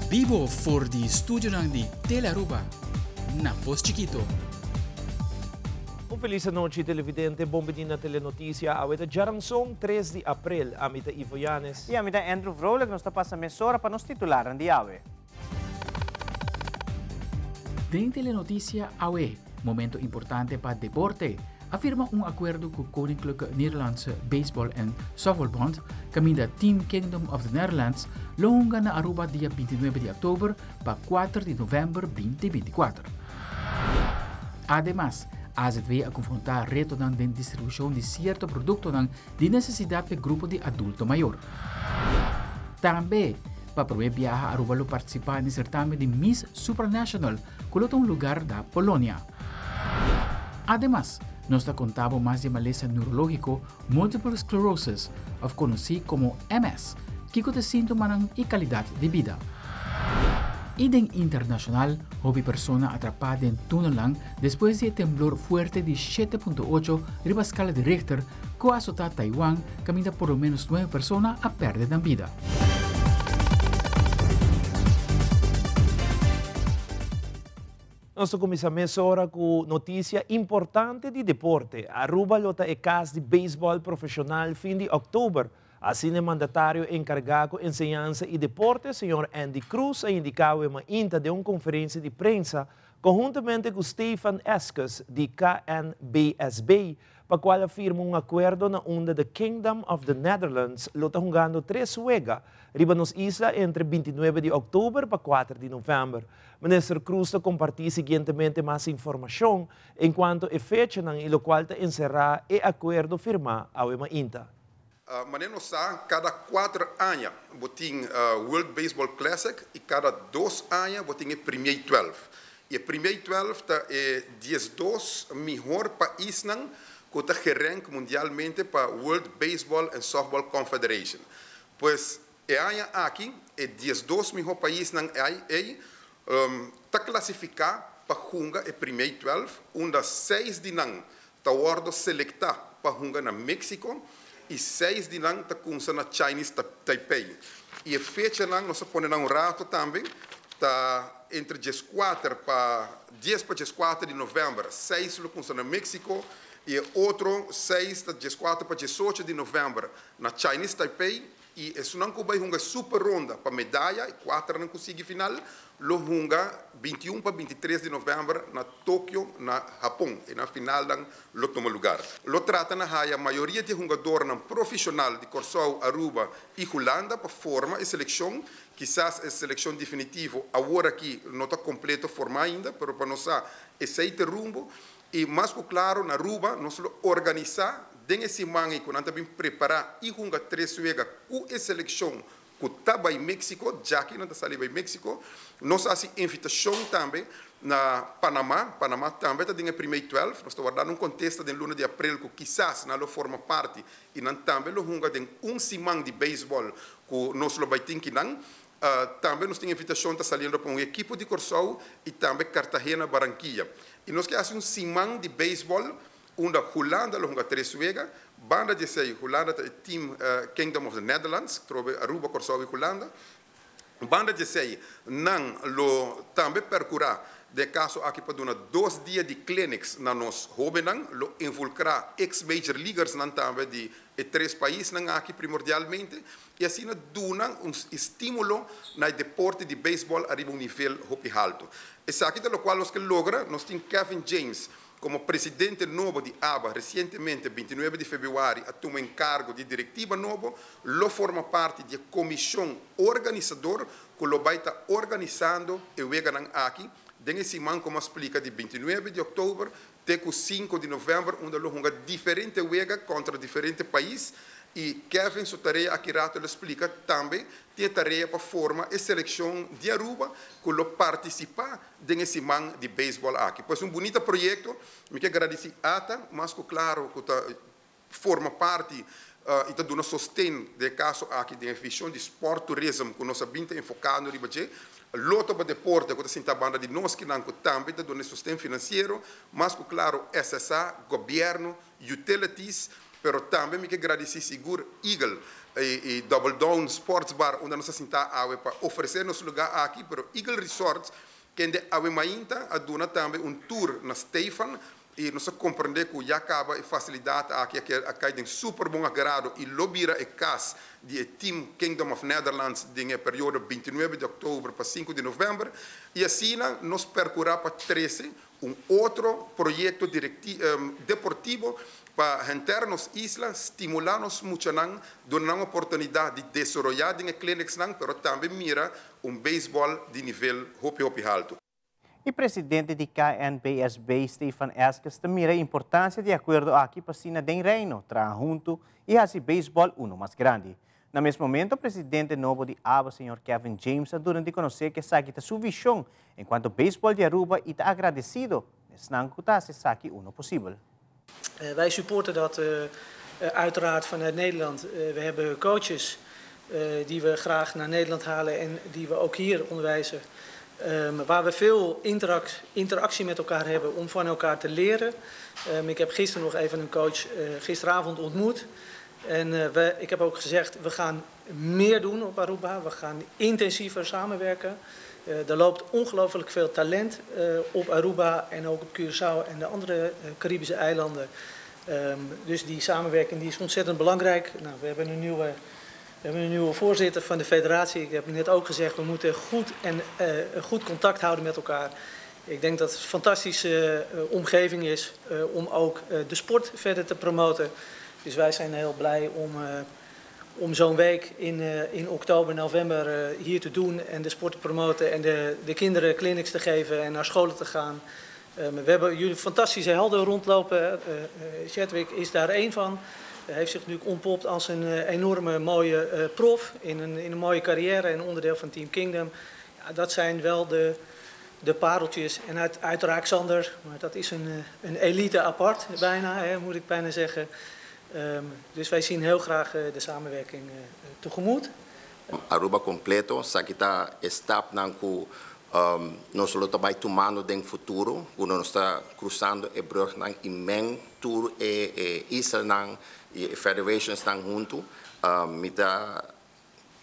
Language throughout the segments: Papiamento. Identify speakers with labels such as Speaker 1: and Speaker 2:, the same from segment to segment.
Speaker 1: Bibo for di studionan di Telearuba na Pos Chikito.
Speaker 2: Un felis anochi televidente, bon bini na Telenoticia. Awe ta djaranson 3 di april. Ami ta Ivo Yanes.
Speaker 3: I ami ta Andrew Vrolijk. Nos ta pasa mesora pa nos titularnan di awe.
Speaker 1: Den Telenoticia awe, momento importante pa deporte. A firma un akuerdo ku Koninklijke Nederlandse Baseball en Softballbond kaminda Team Kingdom of the Netherlands lo hunga na Aruba dia 29 di oktober pa 4 di novèmber 2024. Ademas, AZW a konfrontá retonan den distribushon di sierto produktonan di nesesidat p'e grupo di adulto mayor. Tambe, pa promé biaha Aruba lo partisipá den sertamen di Miss Supranational ku lo ta un lugar na Polonia. Ademas, nos ta konta bo mas di e malesa neurológiko Multiple Sclerosis òf konosí komo MS, kiko ta e síntomanan i kalidat di bida. I den internashonal, hopi persona atrapá den túnelnan despues di e temblor fuerte di 7.8 riba skala di Richter ku a asotá Taiwan kaminda por lo ménos nuebe persona a pèrdè nan bida.
Speaker 2: Nos ta kuminsá mesora ku notisia importante di deporte. Aruba lo ta e kas di beisbòl profeshonal fin di òktober. Asina e mandatario enkargá ku enseñansa i deporte, señor Andy Croes a indiká awe mainta den un konferensia di prensa konhuntamente ku Stefan Eskes di KNBSB, pa kual a firma un akuerdo na unda The Kingdom of the Netherlands lo ta hungando tres wega riba nos isla entre 29 di òktober pa 4 di novèmber. Minister Croes ta kompartí siguientemente mas informashon enkuanto e fechanan i lokual ta enserá e akuerdo firmá awe mainta.
Speaker 4: Manera nos sa, kada kuater aña bo tin World Baseball Classic i kada dos aña bo tin e Premier 12. I e Premier 12 ta e 12 mihor paisnan ku ta gerank mundialmente pa World Baseball and Softball Confederation. Pues e aña aki e 12 mihor paisnan ei ta klasifiká pa hunga e Premier 12, unda seis di nan ta wòrdu selektá pa hunga na Mexico i seis di nan ta kumsa na Chinese Taipei. I e fechanan, nos a pone nan un rato tambe, ta entre 14 pa 10 pa 14 di novèmber, seis lo kumsa na Mexico i e otro seis ta 14 pa 18 di novèmber na Chinese Taipei. I esunnan ku bai hunga e super ronda pa medaya, e kuaternan ku sigui final, lo hunga 21 pa 23 di novèmber na Tokio na Hapon. E nan finalnan lo tuma lugar. Lo trata na haya mayoria di e hungadornan profishonal di Kòrsou, Aruba i Hulanda pa forma e selekshon. Kisas e selekshon definitivo awor aki no ta kompleto formá ainda, pero pa nos sa esei ta e rumbo. I mas ku klaro na Aruba nos lo organisá den e siman ei ku nan ta bin prepará i hunga tres wega ku e selekshon ku ta bai Mexico, djaki nan ta sali bai Mexico. Nos a hasi invitashon tambe na Panamá, Panamá tambe ta den e primei 12. Nos ta wardando un kontesta den luna di aprel ku kisas nan lo forma parti i nan tambe lo hunga den un siman di beisbòl ku nos lo bai tin kinan. Tambe nos tin invitashon ta saliendo pa un ekipo di Kòrsou i tambe Cartagena, Barranquilla. I nos ke hasi un siman di beisbòl unda Hulanda lo hunga tres wega. Banda di esei Hulanda ta e team Kingdom of the Netherlands, trobe Aruba, Kòrsou i Hulanda. Banda di esei nan lo tambe perkurá den e kaso aki pa duna dos dia di clinics na nos hóbennan. Lo involkrá ex major leaguersnan tambe di e tres paisnan aki primordialmente i asina duna un estímulo na e deporte di beisbòl ariba un nivel hopi haltu. Esaki ta lokual nos ke logra. Nos tin Kevin James komo presidente nobo di aba resientemente 29 di febrüari a tuma enkargo di direktiva nobo, lo forma parti di e komishon organisador ku lo bai ta organisando e weganan aki den e siman komo a splika di 29 di òktober te ku 5 di novèmber unda lo hunga diferente wega kontra diferente pais i Kevin su tarea aki rato lo splika tambe tin e tarea pa forma e selekshon di Aruba ku lo partisipá den e siman di beisbòl aki. Pues un bunita proyekto, mi ke gradisí ata mas ku klaro ku ta forma parti i ta duna sosten den e kaso aki den e vishon di sport tourism ku nos a bin ta enfokando riba dje. Lotto pa Deporte ku ta sinta banda di nos kinan ku tambe ta duna e sosten finansiero, mas ku klaro SSA, Gobièrnu, Utilities, pero tambe mi ke gradisí sigur Eagle. Y Double Down Sports Bar, unda nos a sinta awe pa ofrece nos lugar aki, pero Eagle Resorts, kende awe mainta a duna tambe un tour na Stefan, y nos a comprende cu ya caba e facilidad aki a cay den super bon agrado y lo bira e cas di Team Kingdom of Netherlands den periodo 29 di october pa 5 di november, y asina nos percura pa 13 un otro proyecto deportivo pa henter nos isla, stimula nos muchanan, duna un oportunidad di desaroya den clinics nan, pero tambe mira un baseball di nivel hopi hopi halto.
Speaker 3: E presidente di KNBSB, Stefan Eskes, mira e importancia di e acuerdo aki pa asina den Reino, traha hunto y haci baseball uno mas grandi. Na mesun momento, e presidente nobo di ABA, señor Kevin James, a duna di conoce cu esaki ta su vision en cuanto baseball di Aruba y ta agradecido na cu ta esaki uno posibel.
Speaker 5: Wij supporten dat uiteraard vanuit Nederland. We hebben coaches die we graag naar Nederland halen en die we ook hier onderwijzen. Waar we veel interactie met elkaar hebben om van elkaar te leren. Ik heb gisteren nog even een coach gisteravond ontmoet. En ik heb ook gezegd, we gaan meer doen op Aruba. We gaan intensiever samenwerken. Er loopt ongelooflijk veel talent op Aruba en ook op Curaçao en de andere Caribische eilanden. Dus die samenwerking die is ontzettend belangrijk. Nou, we hebben een nieuwe voorzitter van de federatie. Ik heb net ook gezegd, we moeten goed contact houden met elkaar. Ik denk dat het een fantastische omgeving is om ook de sport verder te promoten. Dus wij zijn heel blij om zo'n week in oktober, november hier te doen en de sport te promoten en de kinderen clinics te geven en naar scholen te gaan. We hebben jullie fantastische helden rondlopen. Chadwick is daar één van. Hij heeft zich nu ontpopt als een enorme mooie prof in een mooie carrière en onderdeel van Team Kingdom. Ja, dat zijn wel de pareltjes. En uiteraard Xander, maar dat is een elite apart bijna, hè, moet ik bijna zeggen. Dus wij zien heel graag de samenwerking tegemoet.
Speaker 6: Aruba completo, esaki ta stap cu nos lo ta bay tumando den futuro, cu nos ta cruzando e brug nan y meng tur e isla nan y federations nan hunto. Mi ta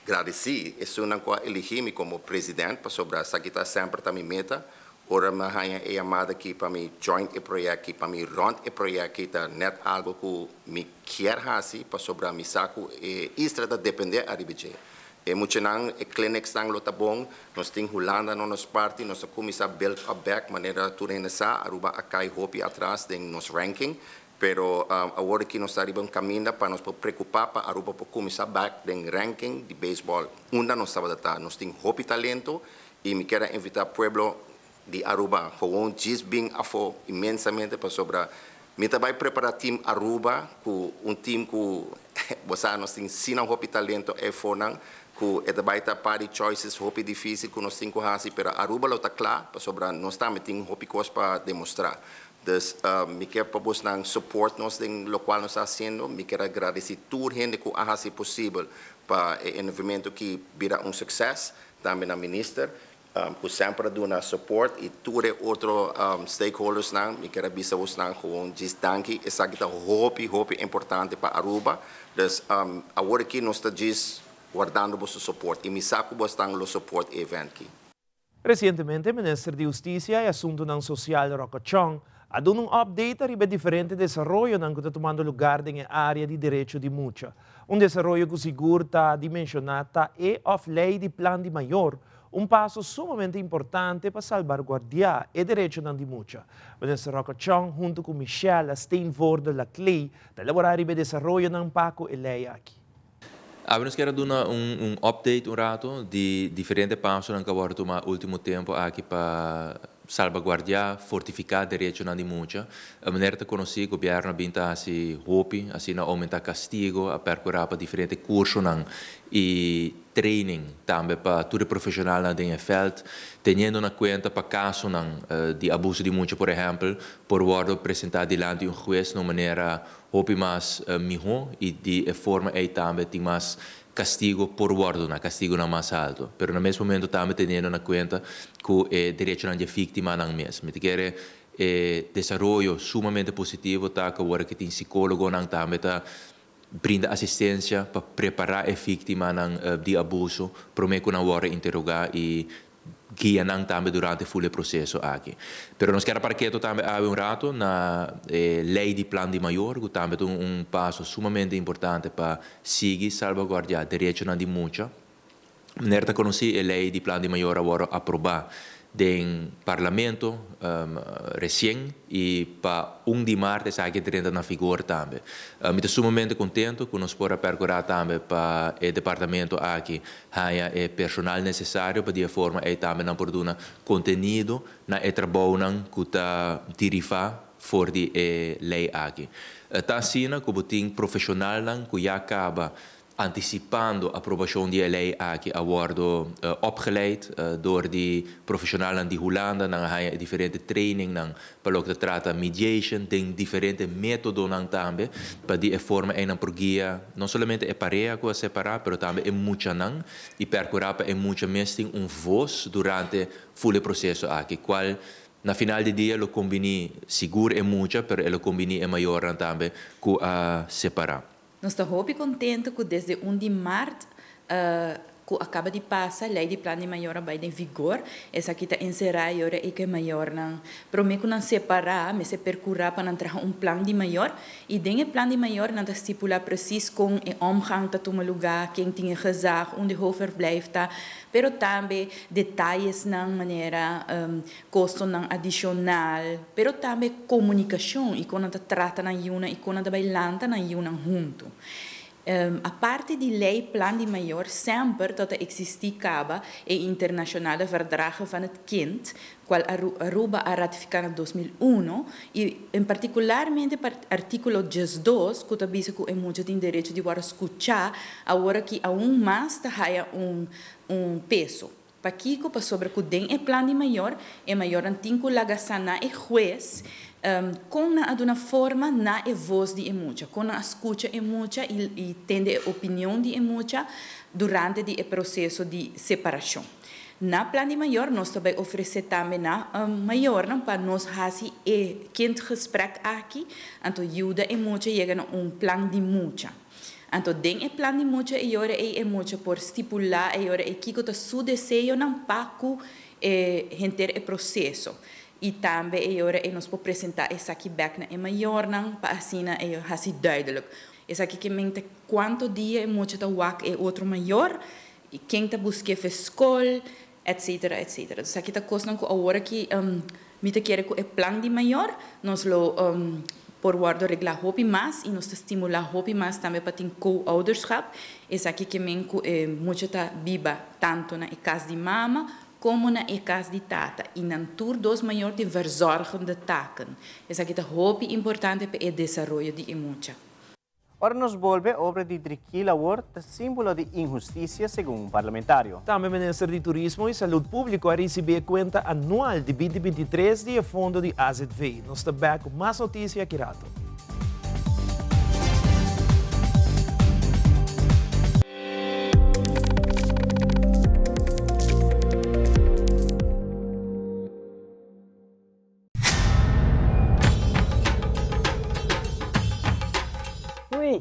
Speaker 6: gradici esunnan cu a eligi mi como presidente, pasobra esaki ta semper ta mi meta. Ora mi a haya e yamada aki pa mi join e proyecto, pa mi run e proyecto, ta net algo cu mi kier hasi, pasobra mi sa cu e isla ta depende ariba dje. E muchanan, e clinics nan lo ta bon, nos tin Hulanda na nos parti, nos a cuminsa build up back, manera tur sa, Aruba a cay hopi atras den nos ranking, pero awor cu nos ta riba un caminda pa nos preocupa pa Aruba por cuminsa back den ranking di baseball. Unda nos tabata, nos tin hopi talento y mi kier invita pueblo di Aruba, gewoon djis bin afo inmensamente pasobra mi ta bay prepara team Aruba cu un team cu bo nos tin asina hopi talento e fonan cu e bay ta party choices hopi dificil cu nos tin cu hasi, pero Aruba lo ta cla pasobra nos tambe tin hopi cos pa demostra. Dus mi kier pa nan support nos den loke nos ta haciendo. Mi kier gradici tur hende cu a hasi posibel pa e evento aki bira un suceso, tambe na minister cu semper a duna support y tur otro stakeholders nan, mi kier bisa nan gewoon djis danki. Esaki ta hopi hopi importante pa Aruba. Dus awor aki nos ta djis wardando boso support y mi sa cu boso lo support e evento aki.
Speaker 2: Recientemente, Minister di Husticia y Asunto Social, Rocco Chong, a duna un update riba diferente desaroyo cu ta tumando luga den area di derecho di mucha. Un desaroyo cu sigur ta di menciona ta e of ley di plan di mayor, un paso sumamente importante pa salvaguardia e derecho di mucha. Minister Rocco Chong, hunto cu Michelle Steenvoorde Laclé, ta elabora e desaroyo nan pa cu e ley aki.
Speaker 7: Nos kier duna un update un rato di diferente paso cu a tuma ultimo tempo aki pa salvaguardia, fortifica derecho di mucha. Manera ta conoci, gobierno a bin ta hasi hopi, asina aumenta castigo, a percura pa diferente curso y training tambe pa tur profesional den veld, teniendo na cuenta pa caso di abuso di mucha, por ehempel, por wordo presenta dilanti un hues na manera hopi mas miho y di forma ey tambe tin mas castigo por wordo na castigo na mas halto. Pero na mesun momento tambe teniendo na cuenta cu e derecho di victima nan mes. Mi ta kere desaroyo sumamente positivo ta cu awor cu tin psicologo nan tambe ta brinda asistencia pa prepara e victimanan di abuso prome cu nan wordo interoga y guia nan tambe durante full e proceso aki. Pero nos kier a para keto tambe awe un rato na e ley di plan di mayor cu tambe ta un paso sumamente importante pa sigui salvaguardia derechonan di mucha. Manera ta conoci e ley di plan di mayor a wordo aproba den Parlamento recien y pa un di maart esaki a drenta na vigor tambe. Mi ta sumamente contento cu nos por a percura tambe pa e departamento aki haña e personal necesario pa di e forma ey tambe nan por duna contenido na e trabounan cu ta deriva for di e ley aki. Ta asina cu bo tin profesionalnan cu ya caba Anticipando aprobacion di e ley aki a wordo opgeleid door di profesionalnan di Hulanda. Nan a haña e diferente trainingnan pa loke ta trata mediation den diferente metodonan tambe pa di e forma ey nan por guia no solamente e pareha cu a separa pero tambe e muchanan y percura pa e mucha mes tin un voz durante ful e proceso aki cual na final di dia lo combini sigur e mucha pero e lo combini e mayornan tambe cu a separa.
Speaker 8: Nos ta hopi contento cu desde un di maart cu a caba di pasa, Ley di Plan di Mayor a bay den vigor. Esaki ta encera e ora ey cu e mayornan prome cu nan separa mester percura pa nan traha un plan di mayor y den e plan di mayor nan ta stipula precies con e omgang ta tuma lugar, ken tin e gezag, unda e hoofdverblijf ta, pero tambe detayesnan manera Kostonan adishonal, pero tambe komunikashon i kon nan ta trata nan yunan i kon nan ta bai lanta nan yunan huntu. Aparte di lei Plan di Mayor semper ta ta eksistí kaba e Internationale Verdragen van het Kind, kual Aruba a ratifiká na 2001 i en partikularmente artíkulo 12 ku ta bisa ku e mucha tin derecho di wòrdu skuchá, aworakí aun mas ta haya un peso. Pakiko? Pasobra ku den e plan di mayor, e mayornan tin ku laga sa na e hues kon nan a duna forma na e vos di e mucha, kon nan a skucha e mucha i tende e opinion di e mucha durante di e proseso di separashon. Na plan di mayor nos ta bai ofresé tambe na mayornan pa nos hasi e kindgesprek aki, anto yuda e mucha yega na un plan di mucha. Anto den e plan di mucha e yora ei e mucha por stipulá e yora ei kiko ta su deseonan pa ku e henter e proseso. I tambe e yora ei nos por presentá esaki bèk na e mayornan pa asina e hasi duidelijk. Esaki ke men ta kuantu dia e mucha ta wak e otro mayor, i ken ta busk'é fe skol, etcetera, etcetera. Esaki ta kosnan ku awor aki mi ta kere ku e plan di mayor nos lo por wòrdu reglá hopi mas i nos ta stimulá hopi mas tambe pa tin co-ouderschap. Esaki ke men ku e mucha ta biba tantu na e kas di mama komo na e kas di tata i nan tur dos mayor tin verzorgende taken. Esaki ta hopi importante pa e desaroyo di e mucha.
Speaker 3: Ora nos bolbe, obra di Drikiel awor ta simbolo di inhusticia, segun un parlamentario.
Speaker 2: Tambe Minister di Turismo y Salud Publico a ricibi e cuenta anual di binti binti tres di e fondo di azv. Nos ta back cu mas noticia aki rato.
Speaker 9: Ui.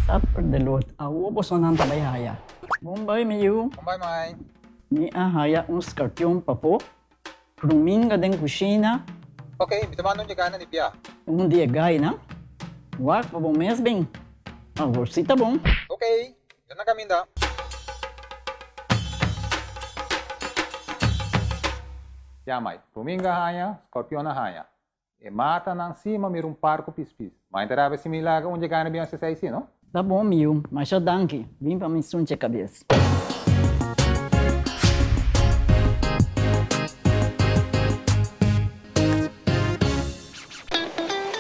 Speaker 9: Supper de lot. Awo bosonan ta bai haya. Bon bai mi yu.
Speaker 10: Bon bai mai.
Speaker 9: Mi a haya un skarpion papo. Pruminga den kushina.
Speaker 10: Ok, mi ta manda un dje gana di bia.
Speaker 9: Un di e gainan. Wak pa bo mes bin. Awor si ta bon.
Speaker 10: Ok, mi ta na kaminda. Ya mai, pruminga haña, skorpion a haña. E matanan si ma mira un par ku pispis. Ma e ta rabia si mi laga un dje gana bin hasi esei si, no?
Speaker 9: Ta bon mi yu, masha danki. Bin pa mi sunche kabes.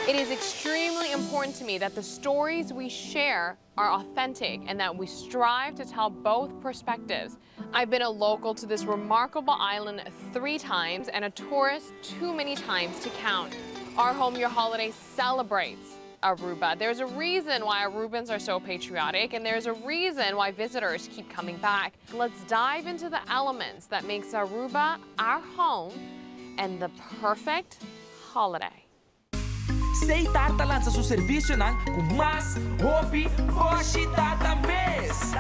Speaker 11: It is extremely important to me that the stories we share are authentic and that we strive to tell both perspectives. I've been a local to this remarkable island three times and a tourist too many times to count. Our Home Your Holiday celebrates Aruba. There's a reason why Arubans are so patriotic and there's a reason why visitors keep coming back. Let's dive into the elements that makes Aruba our home and the perfect holiday.
Speaker 12: Setar ta lansa su servicionan cu mas hopi boshi data mes.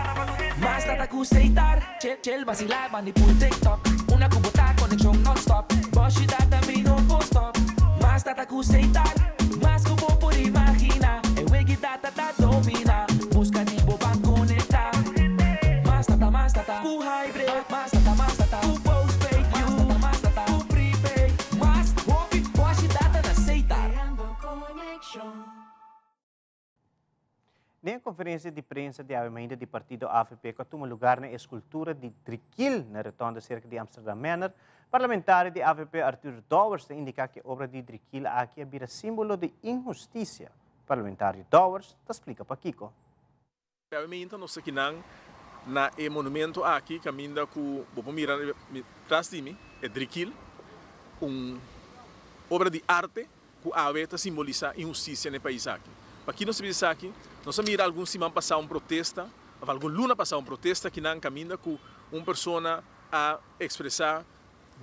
Speaker 12: Mas data cu Setar, chill chill vacila bandi pul TikTok. Una cu bo ta conexion non-stop, boshi data mi no por stop. Mas data cu Setar, mas cu bo por imagina. E wegi data ta domina, busca di bo ban conecta. Mas data, mas data cu hybrid, mas data, mas data cu postpaid. Mas data, mas data cu prepaid, mas hopi boshi data na Setar.
Speaker 3: Den e conferencia di prensa di awe mainta di partido avp cu a tuma lugar na e escultura di Drikiel na rotonde cerca di Amsterdam Manor, parlamentario di avp Arthur Dowers ta indica cu e obra di Drikiel aki a bira simbolo di inhusticia. Parlamentario Dowers ta splica pakico.
Speaker 13: Awe mainta nos ta kinan na e monumento aki kaminda ku bo por mira tras di mi, e Drikiel, un obra di arte ku awe ta simbolisá inhustisia na e pais aki. Pakí nos ta bisa esaki? Nos a mira algun siman pasá un protesta, òf algun luna pasá un protesta kinan kaminda ku un persona a ekspresá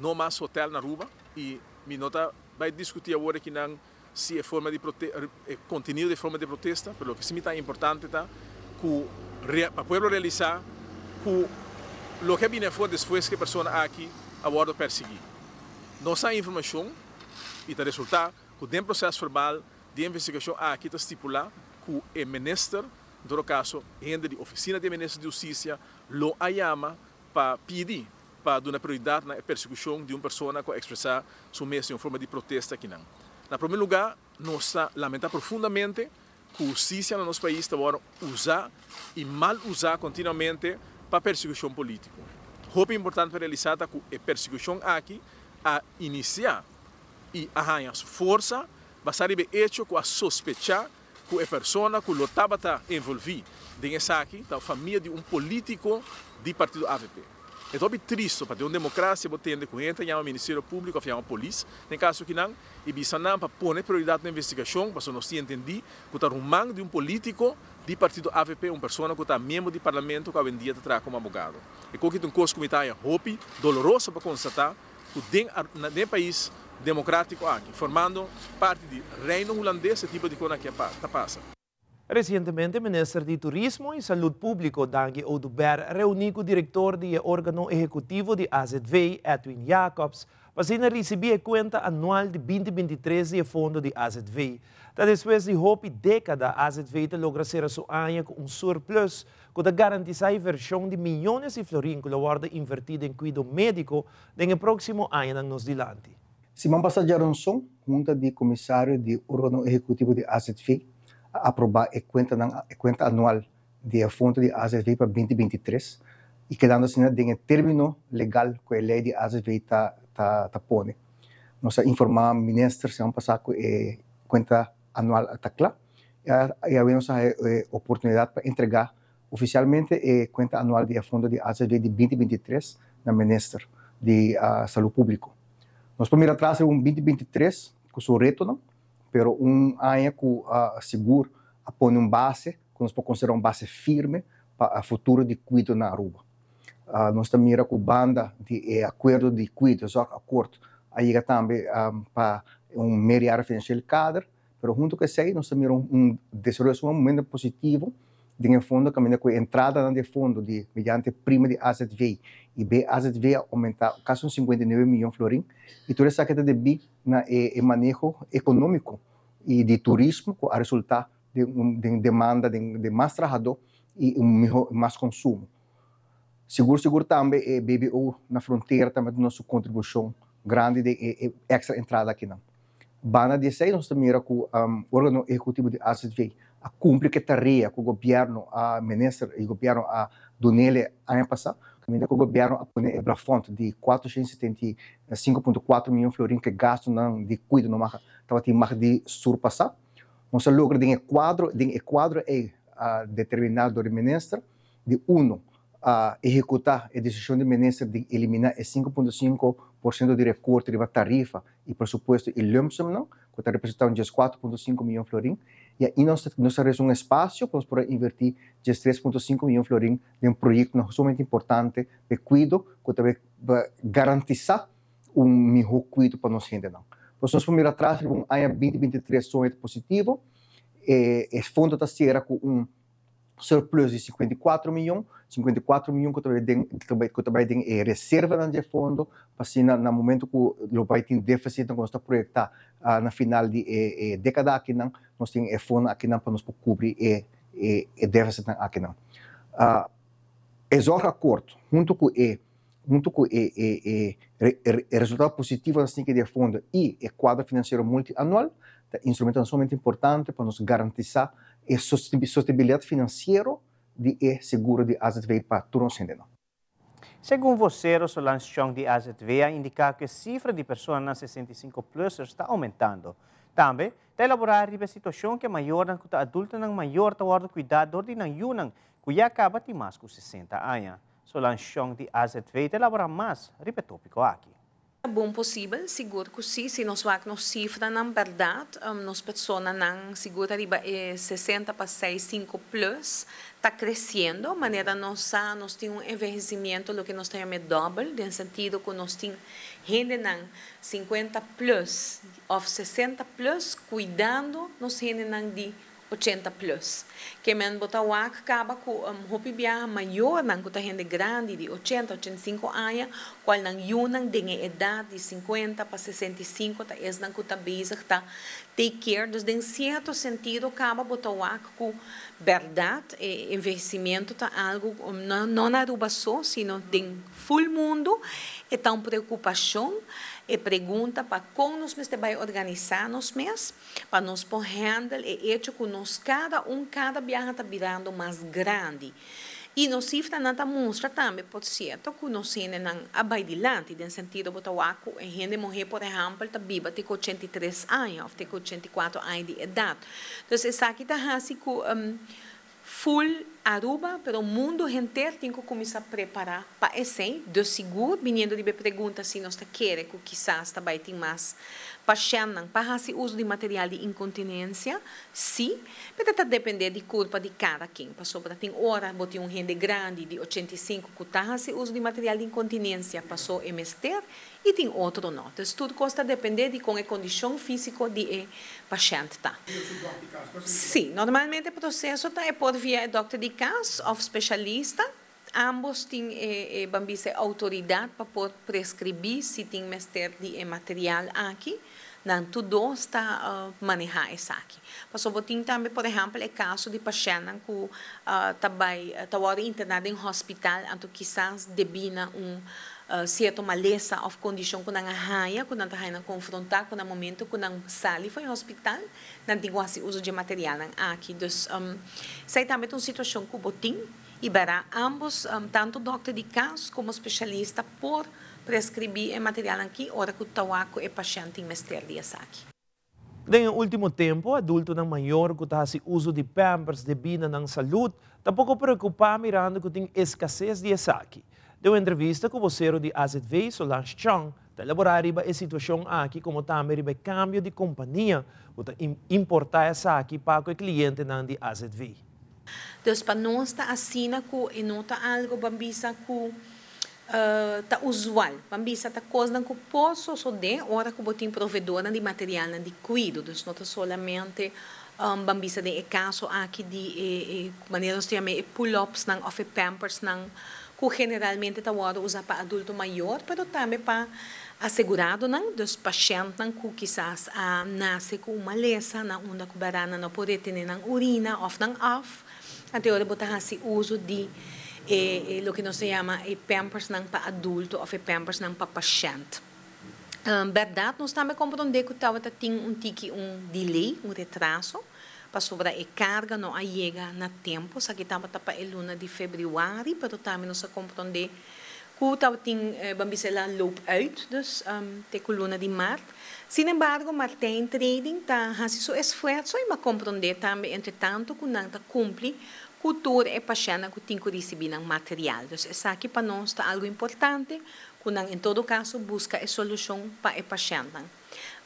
Speaker 13: no mas hotel na Aruba i mi no ta bai diskutí awor akinan si e forma di prote e contenido di e forma di protesta, pero loke si mi ta importante ta cu pa pueblo realisa cu loke a bini afor despues cu e persona aki a wordo persigui. Nos a informacion y ta resulta cu den proces verbal di e investigacion aki ta stipula cu e minister, en todo caso hende di oficina di e minister di husticia lo a yama pa pidi pa duna prioridat na e persekushon di un persona ku a ekspresá su mes den un forma di protesta akinan. Na promé lugá, nos ta lamentá profundamente ku hustisia na nos pais ta wòrdu usá i mal usá kontinuamente pa persekushon polítiko. Hopi importante pa realisá ta ku e persekushon aki a inisiá i a haña su forsa basá riba e echo ku a sospechá ku e persona ku lo tabata envolví den esaki ta famia di un polítiko di partido avp. E ta hopi tristo pa den un demokrasia bo tende ku hende ta yama Ministerio Públiko òf yama polis den kaso kinan i bisa nan pa pone prioridat na investigashon pasobra nos tin entendí ku ta ruman di un polítiko di partido avp, un persona ku ta miembro di parlamento ku awendia ta traha komo abogado. E koki ta un kos ku mi ta haña hopi doloroso pa konstatá. ku den den e pais demokratiko aki, formando parti di Reino Hulandes e tipo di kos aki ta pasa.
Speaker 2: Resientemente Minister di Turismo y Salud Publico Dangui Oduber a reuni cu director di e organo ehecutivo di AZV, Edwin Jacobs, pa asina ricibi e cuenta anual di binti 23 di e fondo di AZV. Ta despues di hopi decada AZV ta logra cera su aña cu un surplus cu ta garantisa inversion di miyones di florin cu lo wordo inverti den cuido medico den e proximo añanan nos dilanti.
Speaker 14: Siman pasa djaronson, Hunta di Komisario di Organo Ehekutivo di AZV a aprobá e kuentanan e kuenta anual di e fondo di AZV pa 2023 i kedando asina den e término legal ku e lei di AZV ta ta ta pone. Nos a informá minister siman pasá ku e kuenta anual a ta kla i awe nos a haña e oportunidat pa entregá Oficialmente e cuenta anual di e fondo di azv di 2023 na Minister di Salud Publico. Nos por mira atras riba un 2023 cu su retonan, pero un aña cu sigur a pone un base cu nos por considera un base firme pa futuro di cuido na Aruba. Nos ta mira cu banda di e acuerdo di cuido, zorgakkoord, a yega tambe pa un meerjarig financieel kader, Pero hunto ku esei nos ta mira un desaroyo sumamente positivo den e fondo kaminda ku e entradanan di e fondo di mediante prima di azv i BAZV a oumentá kasi un 59 miyon florin i tur esaki ta debí na e maneho ekonómiko i di turismo ku a resultá den un den demanda den mas trahadó i un mihó mas konsumo. Sigur sigur tambe e BBO na frontera tambe ta duna su kontribushon grandi den e èkstra entrada akinan. Banda di esei nos ta mira ku órgano ehekutivo di azv a kumpli ku e tarea ku gobièrnu a minister i gobièrnu a dun'el aña pasá, kaminda ku gobièrnu a pone e plafònt di 475.4 mion florin ku e gastunan di kuido no mag tabatin mag di surpasá. Nos a logra den e kuadro den e kuadro ei determiná dor di minister di uno a ehekutá e desishon di minister di eliminá e 5.5% di rekorte riba tarifa i presupuesto i lumpsumnan, ku ta representá un 14.5 mion florin, i ainda nos ta nos ta resa un espasio pa nos por a invertí 13.5 mion florin den proyektonan sumamente importante pa e kuido ku ta bai garantisá. un mihó kuido pa nos hendenan. Pues nos por mira atras riba un aña 2023 sumamente positivo. E e fondo ta sera ku un surplus di 54 mion, 54 mion ku ta bai den ku ta bai den e reservanan di e fondo pa asina na momento ku lo bai tin déficitnan ku nos ta proyektá na final di e e dékada akinan, nos tin e fondo akinan pa nos por kubri e e déficitnan akinan. E zorgakkoord huntu ku e huntu ku e e e resultado positivo na sninki di e fondo i e kuadro finansiero multianual ta instrumentonan sumamente importante pa nos garantisá e sostenibilidat finansiero di e seguro di azv pa tur nos hendenan.
Speaker 3: Segun vocero Solange Chong di azv a indica cu e cifra di personanan 65 plusers ta aumentando. Tambe ta elabora riba e situacion cu e mayornan cu ta adultonan mayor ta wordo cuida dor di nan yunan cu ya caba tin mas cu 60 aña. Solange Chong di azv ta elabora mas riba e topico aki.
Speaker 15: Ta bon posibel? Sigur ku sí. Si nos wak nos sifranan bèrdat, nos personanan sigur ariba e 60 pa 65 plus ta kresiendo. Manera nos sa, nos tin un envehesimiento loke nos ta yama e dòbel, den sentido ku nos tin hendenan 50 plus òf 60 plus kuidando nos hendenan di 80 plus. Ke men bo ta wak kaba ku hopi biaha mayornan ku ta hende grandi di 80, 85 aña, kual nan yunan den e edat di 50 pa 65 ta esnan ku ta bezig ta take care. Dus den sierto sentido kaba bo ta wak ku bèrdat e envehesimentu ta algu no na Aruba so sino den ful mundu e ta un preokupashon. E pregunta pa kon nos mester bai organisá nos mes. Pa nos por handle e echo ku nos kada un kada biaha ta birando mas grandi. I nos sifranan ta mustra tambe, por sierto, ku nos hendenan a bai dilanti, den sentido bo ta wak ku e hende muhé, por ehèmpel, ta biba te ku 83 aña òf te ku 84 aña di edat. Entonces esaki ta hasi ku Full Aruba, pero mundo henter tin cu cuminsa prepara pa esey. Dus sigur, biniendo riba e pregunta si nos ta kere cu kisas ta bay tin mas pashentnan pa haci uso di material di incontinencia, si, pero ta depende di curpa di cada ken, pasobra tin ora bo tin un hende grandi di 85 cu ta haci uso di material di incontinencia paso e mester y tin otro no. Dus tur cos ta depende di con e condicion fisico di e pashent ta. Si, normalmente e proceso ta e por via e dokter di cas of specialista. Ambos tin e e ban bisa e autoridad pa por prescribi si tin mester di e material aki. Nan tur dos ta maneha esaki. Pasobra bo tin tambe por ehempel e caso di pashentnan cu ta bay ta wordo interna den hospital anto kisas debi na un Sierto malesa òf kondishon ku nan a haña, ku nan ta haña nan konfrontá ku na momento ku nan sali for e hospital, nan tin ku hasi uso dje materialnan aki. Dus, esei tambe ta un situashon ku bo tin i bèrá ámbos, tantu dòkter di kas komo spesialista por preskribí e materialnan aki ora ku ta wak ku e pashènt tin mester di esaki.
Speaker 2: Den e ultimo tempo, adultonan mayor cu ta haci uzo di pampers debí na nan salud ta poco preocupa mirando cu tin escasez di esaki. Den un entrevista cu vocero di AZV, Solange Chong, ta elabora riba e situacion aki como tambe riba e cambio di compania cu ta importa esaki pa cu e clientenan di AZV.
Speaker 15: Dus pa nos ta asina cu e no ta algo ban bisa cu Ta usual. Ban bisa ta kosnan ku por sosodé ora ku bo tin proveedornan di materialnan di kuido. Dus no ta solamente ban bisa den e kaso aki di e e manera nos ta yama e pull-upsnan òf e pampersnan ku generalmente ta wòrdu usá pa adulto mayor pero tambe pa aseguradonan, dus pashèntnan ku kisas a nase ku un malesa na unda ku bèrdanan no por retené nan urina òf nan òf. Anto ora bo ta hasi uso di e loke nos ta yama e pampersnan pa adulto of e pampersnan pa pashènt. Bèrdat nos tambe komprondé ku tabata tin un tiki un delay, un retraso, pasobra e karga no a yega na tempu. Esaki tabata pa e luna di febrüari, pero tambe nos a komprondé ku tabatin, ban bisa el a loop uit, dus te ku luna di mart. Sin embargo, Martijn Trading ta hasi su esfuerso i m'a komprondé tambe entretantu ku nan ta kumpli ku tur e pashèntnan ku tin ku risibí nan material. Dus esaki pa nos ta algu importante ku nan en todo kaso buska e solushon pa e pashèntnan.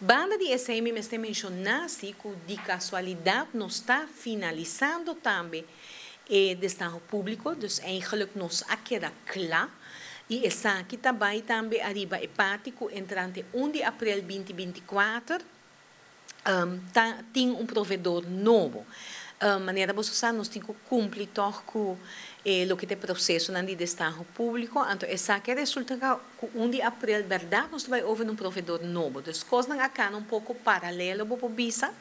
Speaker 15: Banda di esei mi mester menshoná si ku di kasualidat nos ta finalisando tambe e destaho públiko, dus eigenlijk nos a keda kla. I esaki ta bai tambe ariba e parti ku entrante un di aprel 2024 ta tin un proveedor nobo. Manera boso sa nos tin ku kumpli tòg ku e loke ta e prosesonan di destaho públiko, anto esaki a resulta ku un di aprel bèrdat nos ta bai over na un proveedor nobo. Dus kosnan a kana un poko paralelo bo por bisa.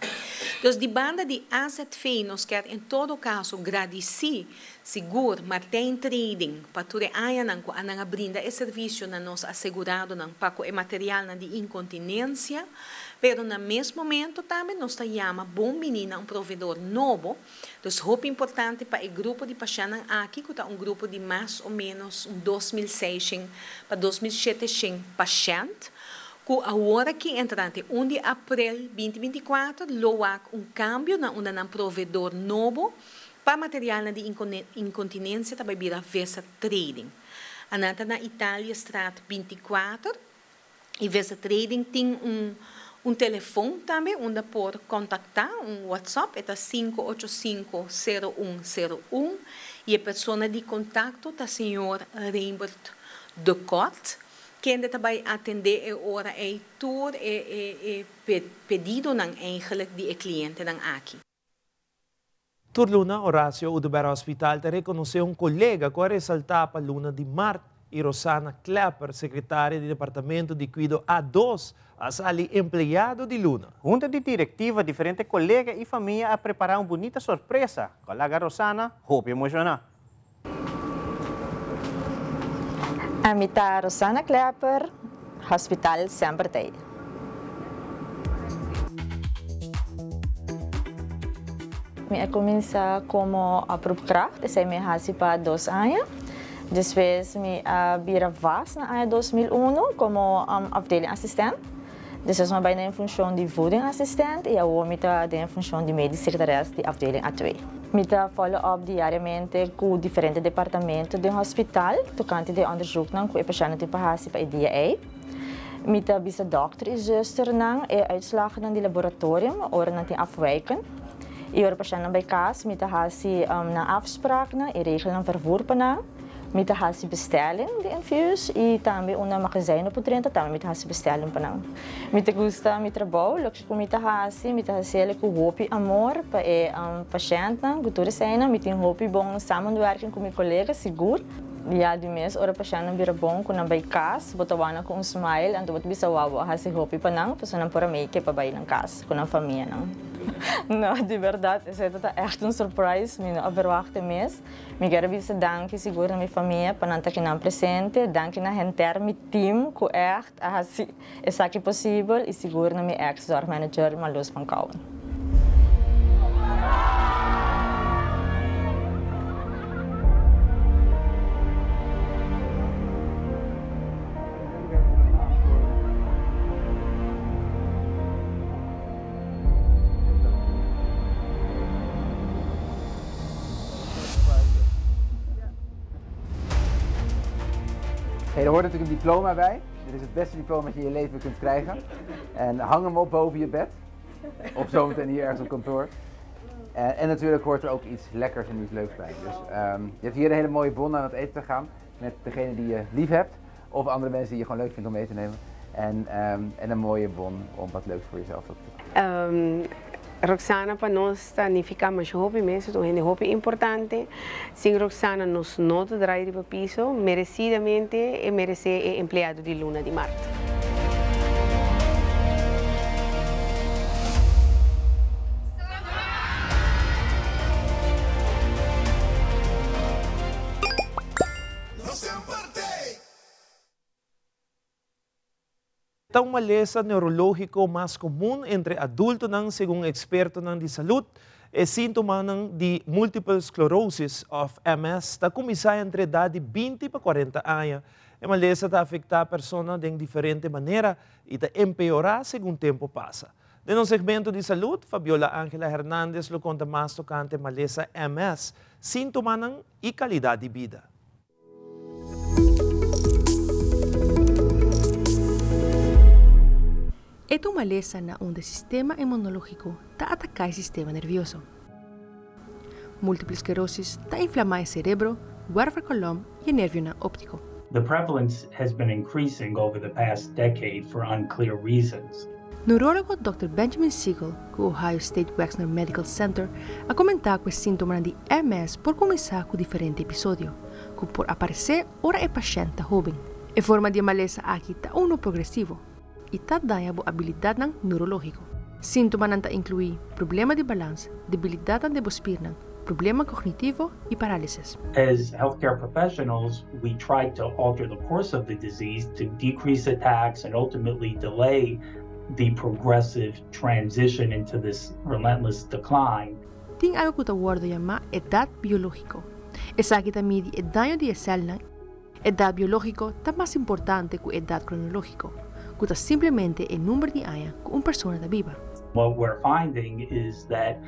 Speaker 15: Dus di banda di AZV nos kier en todo kaso gradisí Sigur, Martijn Trading, pa tur e añanan ku a nan a brinda e servisio na nos aseguradonan pa ku e materialnan di inkontinensia, pero na mes momento tambe nos ta yama bon bini na un proveedor nobo, dus hopi importante pa e grupo di pashèntnan aki ku ta un grupo di mas o ménos un 2600 pa 2700 pashènt ku awor aki entrante un di aprel 2024 lo wak un kambio na unda nan proveedor nobo Pa materialnan di inkontinensia ta bai bira Vesa Trading. Anan ta na Italiëstraat 24 i Vesa Trading tin un un telefon tambe unda por kontaktá, un WhatsApp, e ta 585 0101 i e persona di kontakto ta señor Rembert de Kort, kende ta bai atendé e ora ei tur e e e pedidonan eigenlijk di e klientenan aki.
Speaker 2: Tur luna Horacio Oduber Hospital ta rekonosé un kolega ku a resaltá pa luna di mart i Rosana Klepper, sekretaria di Departamento di Kuido A2, a sali empleado di luna.
Speaker 3: Hunta di direktiva, diferente kolega i famia a prepará un bunita sorpresa ku a laga Rosana hopi emoshoná.
Speaker 16: Ami ta Rosana Klepper, Hospital semper t'ei. Mi a kuminsá komo oproepkracht, esei mi a hasi pa dos aña. Despues mi a bira vast na aña 2001 komo afdelingassistent. Despues mi a bai na e funshon di voedingassistent i awor mi ta den e funshon di medisch secretares di afdeling A2. Mi ta follow up diariamente ku diferente departamento den hospital tokante di e onderzoeknan ku e pashèntnan tin pa hasi pa e dia ei. Mi ta bisa dòkter i zùsternan e uitslagnan di laboratorium ora nan tin afwijken. I ora pashèntnan bai kas mi ta hasi nan afspraaknan i regel nan vervoer pa nan. Mi ta hasi bestelling di infuus i tambe unda magazijn no por drenta tambe mi ta hasi bestelling pa nan. Mi ta gusta mi trabou, loke ku mi ta hasi mi ta hasiel ku hopi amor pa e pashèntnan ku tur eseinan. Mi tin hopi bon samenwerking ku mi kolega sigur. Ya di mes ora pashèntnan bira bon ku nan bai kas bo ta wak nan ku un smile anto bo ta bisa wou bo a hasi hopi pa nan pasobra nan por a make pa bai nan kas ku nan famianan. No di bèrdat esei ta ta ègt un surprise mi no a verwachta mes. Mi kier a bisa danki sigur na mi famia pa nan ta kinan presente, danki na henter mi team ku ègt a hasi esaki posibel i sigur na mi èks zorgmanager Marloes van Kouwen.
Speaker 17: Hey, er hoort natuurlijk een diploma bij. Dit is het beste diploma dat je in je leven kunt krijgen. En hang hem op boven je bed. Of zometeen hier ergens op kantoor. En, en natuurlijk hoort er ook iets lekkers en iets leuks bij. Dus um, je hebt hier een hele mooie bon aan het eten te gaan. Met degene die je lief hebt. Of andere mensen die je gewoon leuk vindt om mee te nemen. En, um, en een mooie bon om wat leuks voor jezelf te doen.
Speaker 18: Um, Roxana pa nos ta nifiká masha hopi mes, ta un hende hopi importante. Sin Roxana nos no ta drai riba piso, meresidamente e meresé e empleado di luna di mart.
Speaker 2: Ta un malesa neurológiko mas komun entre adultonan segun ekspertonan di salud. E síntomanan di multiple sclerosis òf MS ta kuminsá entre edat di 20 pa 40 aña. E malesa ta afektá persona den diferente manera i ta empeorá segun tempu pasa. Den nos segmento di salud, Fabiola Angela Hernandez lo konta mas tokante malesa MS, síntomanan i kalidat di bida.
Speaker 19: E ta un malesa na unda e sistema inmunológiko ta ataká e sistema nervioso. Múltiple sklerosis ta inflamá e serebro, wervelkolom i e nervionan óptiko.
Speaker 20: The prevalence has been increasing over the past decade for unclear reasons.
Speaker 19: Neurólogo Dòkter Benjamin Siegel ku Ohio State Wexner Medical Center a komentá ku e síntomanan di MS por kuminsá ku diferente episodio, ku por aparesé ora e pashènt ta hóben. E forma di e malesa aki ta unu progresivo i ta daña bo abilidatnan neurológiko. Síntomanan ta inkluí problema di balans, debilidatnan den bo spirnan, problema kognitivo i parálisis.
Speaker 20: As healthcare professionals, we try to alter the course of the disease to decrease attacks and ultimately delay the progressive transition into this relentless decline.
Speaker 19: Tin algu ku ta wòrdu yamá edat biológiko. Esaki ta midi e daño di e sèlnan. Edat biológiko ta mas importante ku edat kronológiko, ku ta simplemente e number di aña ku un persona ta biba.
Speaker 20: What we're finding is that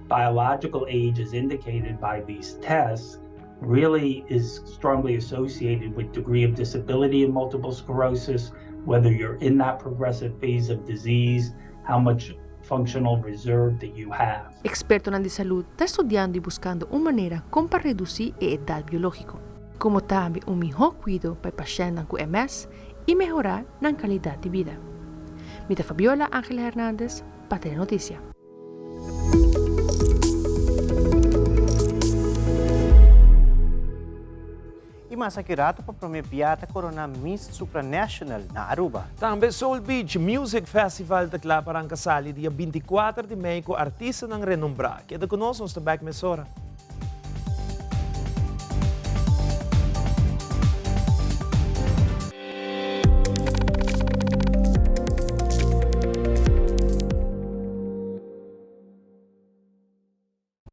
Speaker 20: biological age as indicated by these tests really is strongly associated with degree of disability in multiple sclerosis, whether you're in that progressive phase of disease, how much functional reserve that you have.
Speaker 19: Ekspertonan di salud ta studiando i buskando un manera kon pa redusí e edat biológiko, komo tambe un mihó kuido pa e pashèntnan ku MS i mehorá nan kalidat di bida. Mi ta Fabiola Angela Hernandez pa Telenoticia.
Speaker 3: Y mas aki rato pa prome bia ta corona Miss Supranational na Aruba.
Speaker 2: Tambe Soul Beach Music Festival ta kla pa ranka sali dia bintikuater di mei ku artistanan renombrá. Keda ku nos, nos ta bèk mesora.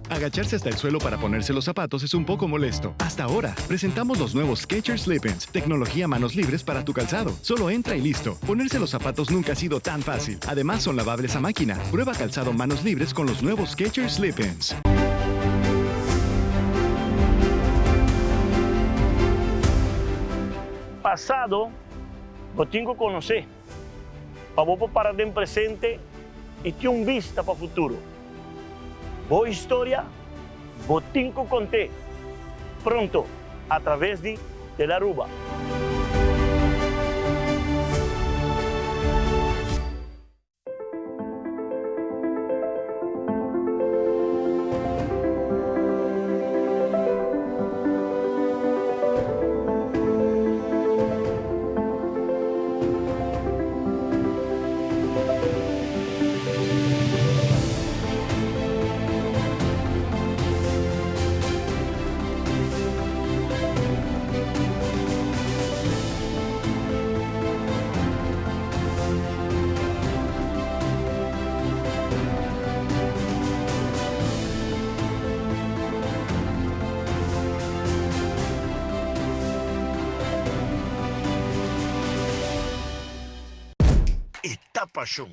Speaker 21: Agacharse hasta el suelo para ponerse los zapatos es un poco molesto. Hasta ahora, presentamos los nuevos Skechers Slip-ins, tecnología manos libres para tu calzado. Solo entra y listo. Ponerse los zapatos nunca ha sido tan fácil. Además, son lavables a máquina. Prueba calzado manos libres con los nuevos Skechers Slip-ins.
Speaker 22: Pasado, bo tin ku konosé, pa bo por para den presente i tin un bista pa futuro. Bo historia, bo tin ku kont'é pronto a traves di Telaruba.
Speaker 23: E ta pashon.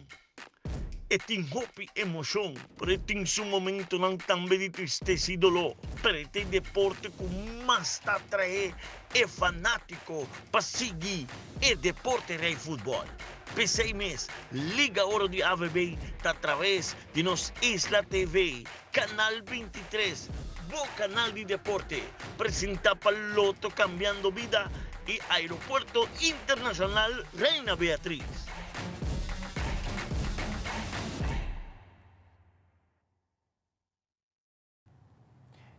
Speaker 23: E tin hopi emoshon, pero e tin su momentonan tambe di tristesa i doló. Pero e ta e deporte ku mas ta atraé e fanátiko pa sigui e deporte rei futbòl. P'esei mes, Liga Oro di AVB ta atraves di nos Isla TV, Canal 23, bo canal di deporte, presenta pa Lotto Cambiando Bida y Aeropuerto Internacional Reina Beatriz.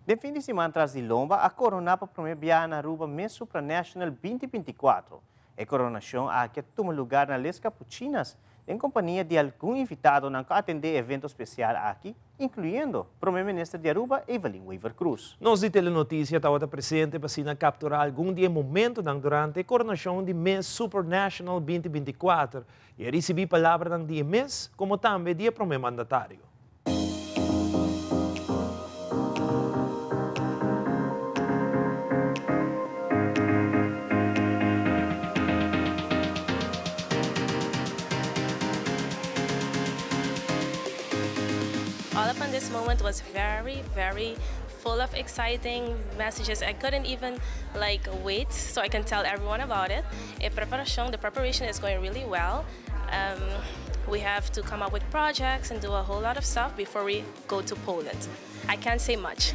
Speaker 3: Den fin di siman tras di lomba a korona pa prome biaha na Aruba Miss Supranational 2024. E koronashon aki a tuma lugar na Les Capuchinas den kompania di algun invitadonan ku a atendé e evento spesial aki, inkluyendo Prome Minister di Aruba Evelyn Wever-Croes.
Speaker 2: Nos di Telenoticia tabata presente pa asina kapturá algun di e momentonan durante e koronashon di Miss Supranational 2024 i a risibí palabranan di e Miss komo tambe di e Prome Mandatario.
Speaker 24: All up on this moment was very, very full of exciting messages. I couldn't even like wait so I can tell everyone about it. E preparacion, the preparation is going really well. Um, we have to come up with projects and do a whole lot of stuff before we go to Poland. I can't say much.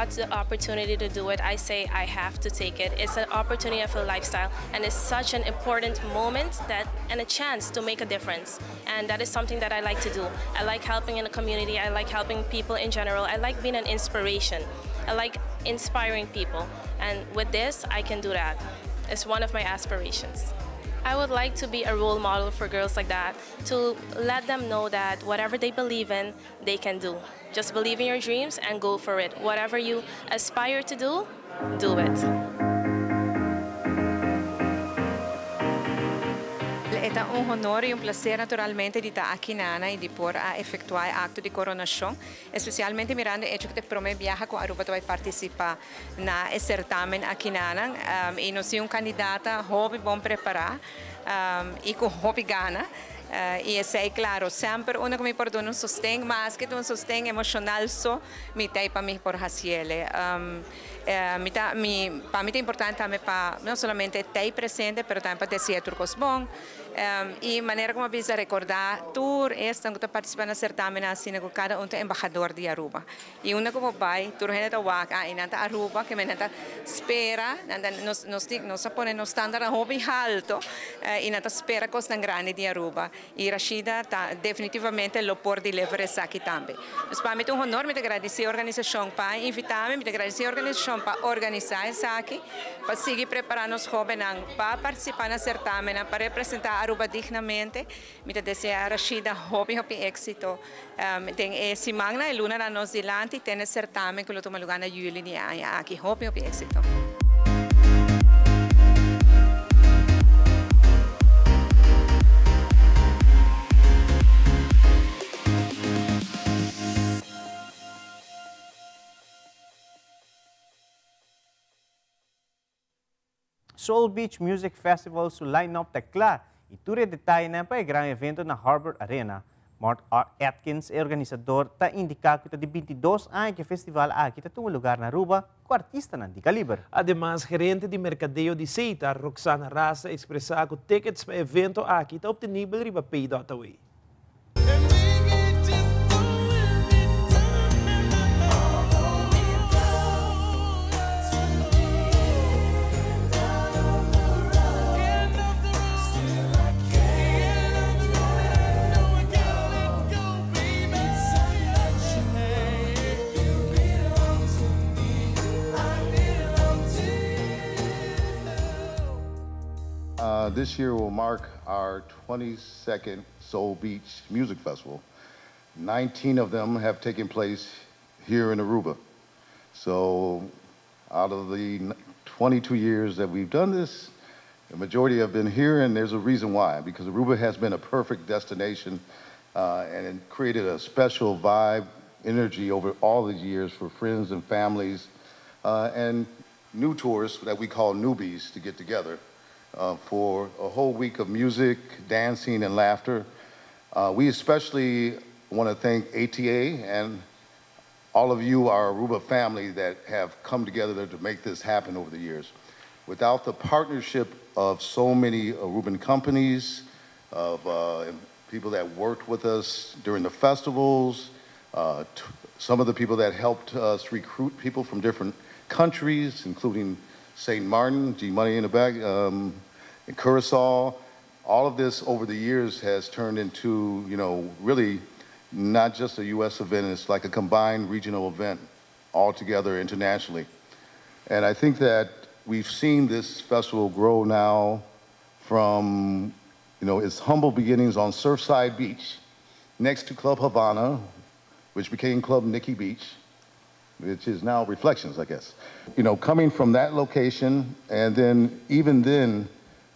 Speaker 24: got the opportunity to do it, I say I have to take it. It's an opportunity of a lifestyle, and it's such an important moment that and a chance to make a difference. And that is something that I like to do. I like helping in the community. I like helping people in general. I like being an inspiration. I like inspiring people. And with this, I can do that. It's one of my aspirations. I would like to be a role model for girls like that, to let them know that whatever they believe in, they can do. Just believe in your dreams and go for it. Whatever you aspire to do, do it.
Speaker 1: E ta un honor y un placer naturalmente di ta aki nana y di por a efectua e acto di coronacion, especialmente mirando e hecho cu ta e prome biaha cu Aruba ta bay participa na e certamen aki nanan y nos tin un candidata hopi bon prepara y cu hopi gana y esey claro semper unda cu mi por duna un sosten maske ta un sosten emocional so mi ta ey pa mi por haciele. Mi ta mi pa mi ta importante tambe pa no solamente ta ey presente pero tambe pa decia tur cos bon. Y manera como a bisa recorda tur esnan cu ta participa na certamennan asina cu cada un ta embahador di Aruba. Y unda cu bo bay tur hende ta wak ah y nan ta Aruba ke men nan ta spera nan ta nos nos tin nos a pone nos standaardnan hopi halto y nan ta spera cosnan grandi di Aruba. Y Rashida ta definitivamente lo por deliver esaki tambe. Dus pa mi ta un honor, mi ta gradici e organisacion pa invita mi, mi ta gradici e organisacion pa organisa esaki, pa sigui prepara nos hobennan pa participa na certamennan, pa representa Aruba dignamente. Mi ta desea Rashida hopi hopi exito den e simannan, e lunanan nos dilanti ten e certamen cu lo tuma lugar na juli di e aña aki. Hopi hopi exito.
Speaker 3: Soul Beach Music Festival su line-up ta kla i tur e detayenan pa e gran evento na Harbor Arena. Mort R. Atkins, e organisador, ta indiká ku ta di bintidos aña ku e festival aki ta tuma lugar na Aruba ku artistanan di kaliber.
Speaker 2: Ademas, gerente di merkadeo di Setar, Roxana Ras, ta ekspresá ku tickets pa e evento aki ta optenibel riba pay.away.
Speaker 4: This year will mark our 22nd Soul Beach Music Festival. 19 of them have taken place here in Aruba. So out of the 22 years that we've done this, the majority have been here, and there's a reason why, because Aruba has been a perfect destination uh, and it created a special vibe, energy over all these years for friends and families uh, and new tourists that we call newbies to get together uh, for a whole week of music, dancing, and laughter. Uh, we especially want to thank ATA and all of you, our Aruba family, that have come together to make this happen over the years. Without the partnership of so many Aruban companies, of uh, people that worked with us during the festivals, uh, some of the people that helped us recruit people from different countries, including St. Martin, G Money in the back, um, and Curacao. All of this over the years has turned into, you know, really not just a U.S. event, it's like a combined regional event all together internationally. And I think that we've seen this festival grow now from, you know, its humble beginnings on Surfside Beach next to Club Havana, which became Club Nikki Beach, which is now Reflections, I guess. You know, coming from that location, and then even then,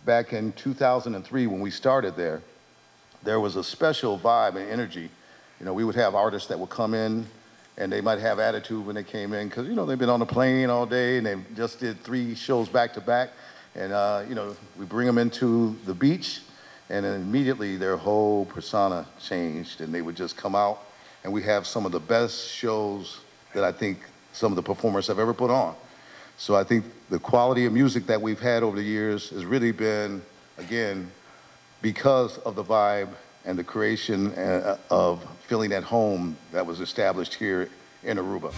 Speaker 4: back in 2003 when we started there, there was a special vibe and energy. You know, we would have artists that would come in and they might have attitude when they came in because, you know, they've been on the plane all day and they just did three shows back to back. And, uh, you know, we bring them into the beach and then immediately their whole persona changed and they would just come out and we have some of the best shows that I think some of the performers have ever put on. So I think the quality of music that we've had over the years has really been, again, because of the vibe and the creation uh, of feeling at home that was established here in Aruba.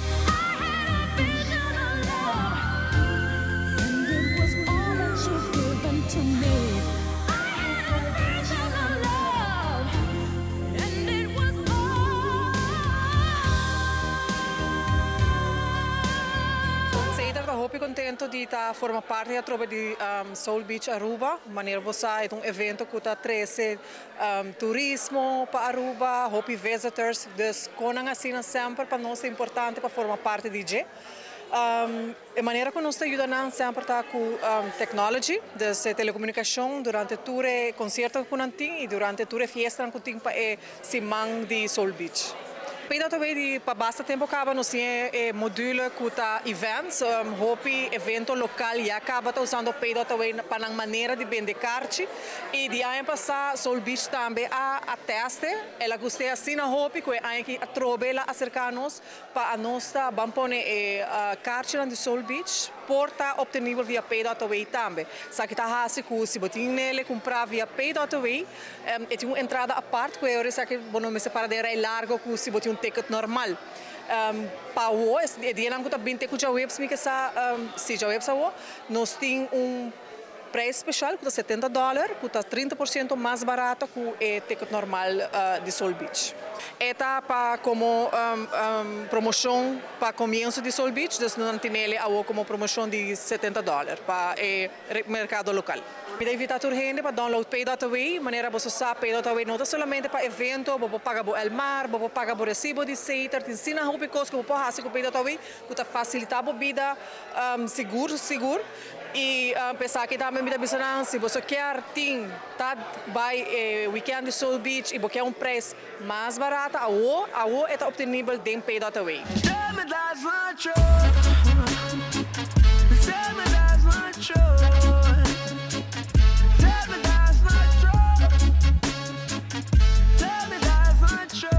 Speaker 5: contento di ta forma parti atrobe di Soul Beach Aruba. Manera bo sa e ta un evento cu ta trece turismo pa Aruba, hopi visitors, dus conan asina semper pa nos ta importante pa forma parti di dje. E manera cu nos ta yuda nan semper ta cu technology, dus e telecomunicacion durante tur e concierto cu nan tin y durante tur e fiestanan cu tin pa e siman di Soul Beach. Pida ta wey di pa basta tempo caba nos tin e module cu ta events, hopi evento local ya caba ta usando Pay dot Away pa nan manera di bende carchi y di aña pasa Soul Beach tambe a a teste, el a guste asina hopi cu e aña aki atrobe el a acerca nos Pa anos ta ban pone e karchinan di Soul Beach por ta obtenibel via Pay dot Away tambe. Esaki ta hasi ku si bo tin nele kumprá via Pay dot Away e tin un entrada apart ku e ora esaki bo no mester para den rei largo ku si bo tin un ticket normal. Pa awo e dianan ku ta bin te ku djaweps mi ke sa si djaweps awo nos tin un Prijs special cu ta 70 dollar cu ta 30% mas barato cu e ticket normal di Soul Beach. E ta pa como promocion pa comienso di Soul Beach, dus nan tinele awo como promocion di 70 dollar pa e mercado local. Mi ta invita tur hende pa download Pay dot Away, manera boso sa Pay dot Away no ta solamente pa evento, bo por paga bo Elmar, bo por paga bo recibo di Sater, tin asina hopi cos cu bo por haci cu Pay dot Away cu ta facilita bo bida sigur sigur. Y p'esaki tambe mi ta bisa nan, si boso kier tin ta bay e weekend di Soul Beach y bo kier un prijs mas barata, awo, awo e ta obtenibel den Pay dot Away.
Speaker 12: Tell me that's not true. Tell me that's not true. Tell me that's not true. Tell me that's not true.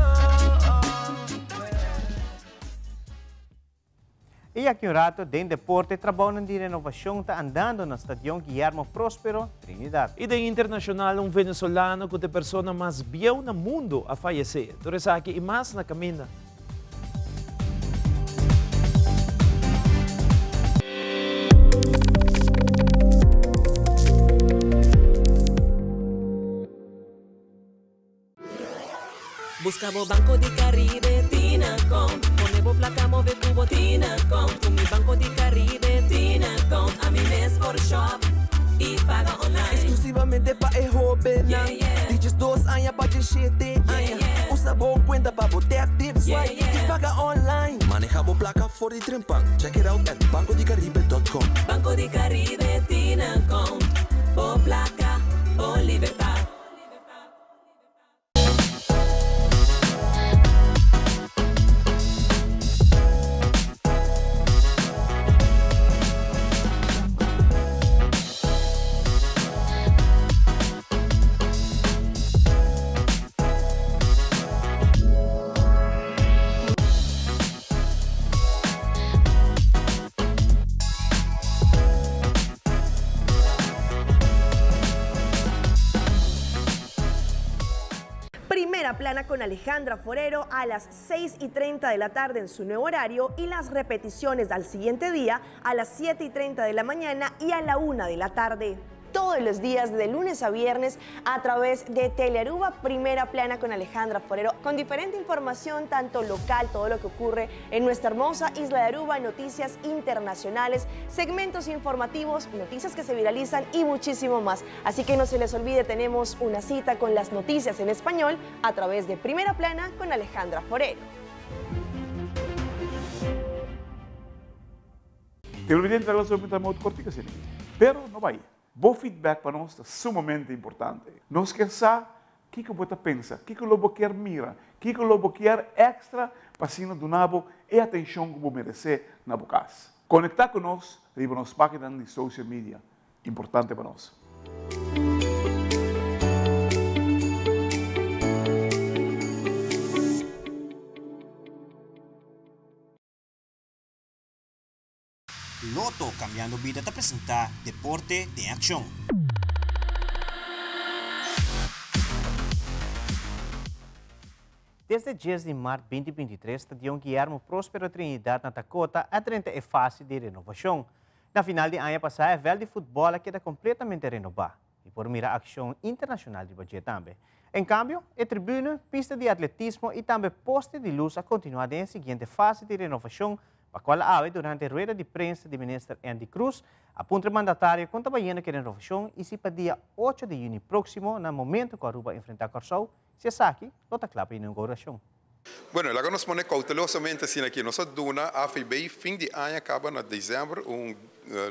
Speaker 3: I aki un rato den deporte trabounan di renovacion ta andando na Stadion Guillermo Prospero, Trinidad.
Speaker 2: I den internashonal un venezolano ku ta e persona mas bieu na mundu a fayesé. Tur esaki i mas na kaminda.
Speaker 6: Busca bo Banco di Caribe tin account. Pone bo placa move cu bo tin account. Cu mi Banco di Caribe tin account. Ami mes por shop y paga online.
Speaker 12: Exclusivamente pa e hobennan di diesdos aña pa diesshete aña. Usa bo cuenta pa bo tap, tip, swipe y paga online.
Speaker 7: Maneha bo placa for di trempan. Check it out at bancodicaribe dot com.
Speaker 6: Banco di Caribe tin account. Bo placa, bo libertad.
Speaker 8: Primera plana con Alejandra Forero a las 6 y 30 de la tarde en su nuevo horario y las repeticiones al siguiente día a las 7 y 30 de la mañana y a la 1 de la tarde todos los días de lunes a viernes a través de Telearuba Primera Plana con Alejandra Forero, con diferente información, tanto local, todo lo que ocurre en nuestra hermosa isla de Aruba, noticias internacionales, segmentos informativos, noticias que se viralizan y muchísimo más. Así que no se les olvide, tenemos una cita con las noticias en español a través de Primera Plana con Alejandra Forero.
Speaker 25: Televidente ta solamente modo cortico asina aki. Pero no bay. Bo feedback pa nos ta sumamente importante. Nos kier sa kico bo ta pensa, kico lo bo kier mira, kico lo bo kier extra pa asina duna bo e atencion cu bo merece na bo cas. Conecta cu nos riba nos paginanan di social media. Importante pa nos.
Speaker 3: Lotto Cambiando Bida ta presenta Deporte den Accion. Desde dies di mart binti binti tres Stadion Guillermo Prospero Trinidad na Dakota a drenta e fase di renovacion. Na final di aña pasa e veld di futbol a keda completamente renoba y por mira accion internacional riba dje tambe. En cambio, e tribune, pista di atletismo y tambe poste di luz a continua den e siguiente fase di renovacion. Pa cual awe durante rueda di prensa di Minister Endy Croes a puntra e mandatario con ta bayendo cu e renovacion y si pa dia ocho di juni proximo na momento cu Aruba enfrenta Corsou si esaki lo ta cla pa inauguracion.
Speaker 9: Bueno, laga nos pone cautelosamente asina aki. Nos a duna AVB fin di aña caba na december un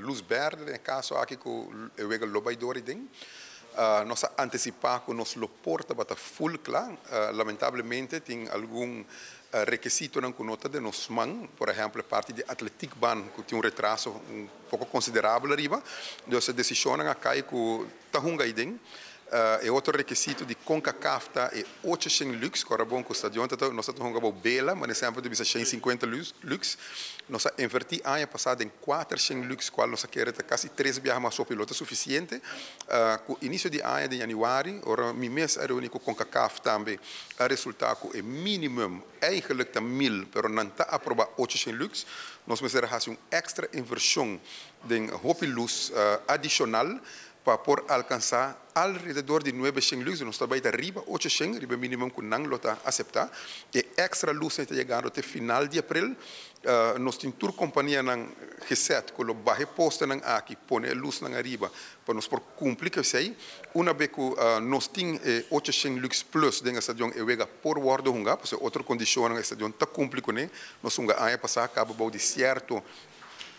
Speaker 9: luz berde den e caso aki cu e wega lo bay door aden. Nos a anticipa cu nos lo por tabata full cla. Lamentablemente tin algun Rekisitonan ku no ta den nos man, por ehèmpel e parti di atletiekbaan ku tin un retraso un poko konsiderabel ariba, dus e desishonnan a kai ku ta hunga aiden. E otro rekisito di Concacaf ta e 800 lux, ku ora bon ku stadion ta nos ta hunga bou bela, manera semper ta bisa 150 lux. Nos a invertí aña pasá den 400 lux, kual nos a kere ta kasi tres biaha mas hopi, lo ta sufisiente. Ku inisio di aña den yanüari, ora mi mes a reuní ku Concacaf tambe, a resultá ku e minimum eigenlijk ta mil, pero nan ta aprobá 800 lux. Nos mester a hasi un èkstra invershon den hopi lus adishonal pa por alkansá alrededor di 900 lux. Nos ta bai ta riba 800, riba e minimum ku nan lo ta aseptá. E èkstra lusnan ta yegando te final di aprel. Nos tin tur kompanianan gesèt ku lo baha e postenan aki, pone e lusnan ariba pa nos por kumpli ku esei. Una be ku nos tin e 800 lux plus den e stadion e wega por wòrdu hunga, pasobra e otro kondishonnan e stadion ta kumpli kuné. Nos hunga aña pasá kaba bou di sierto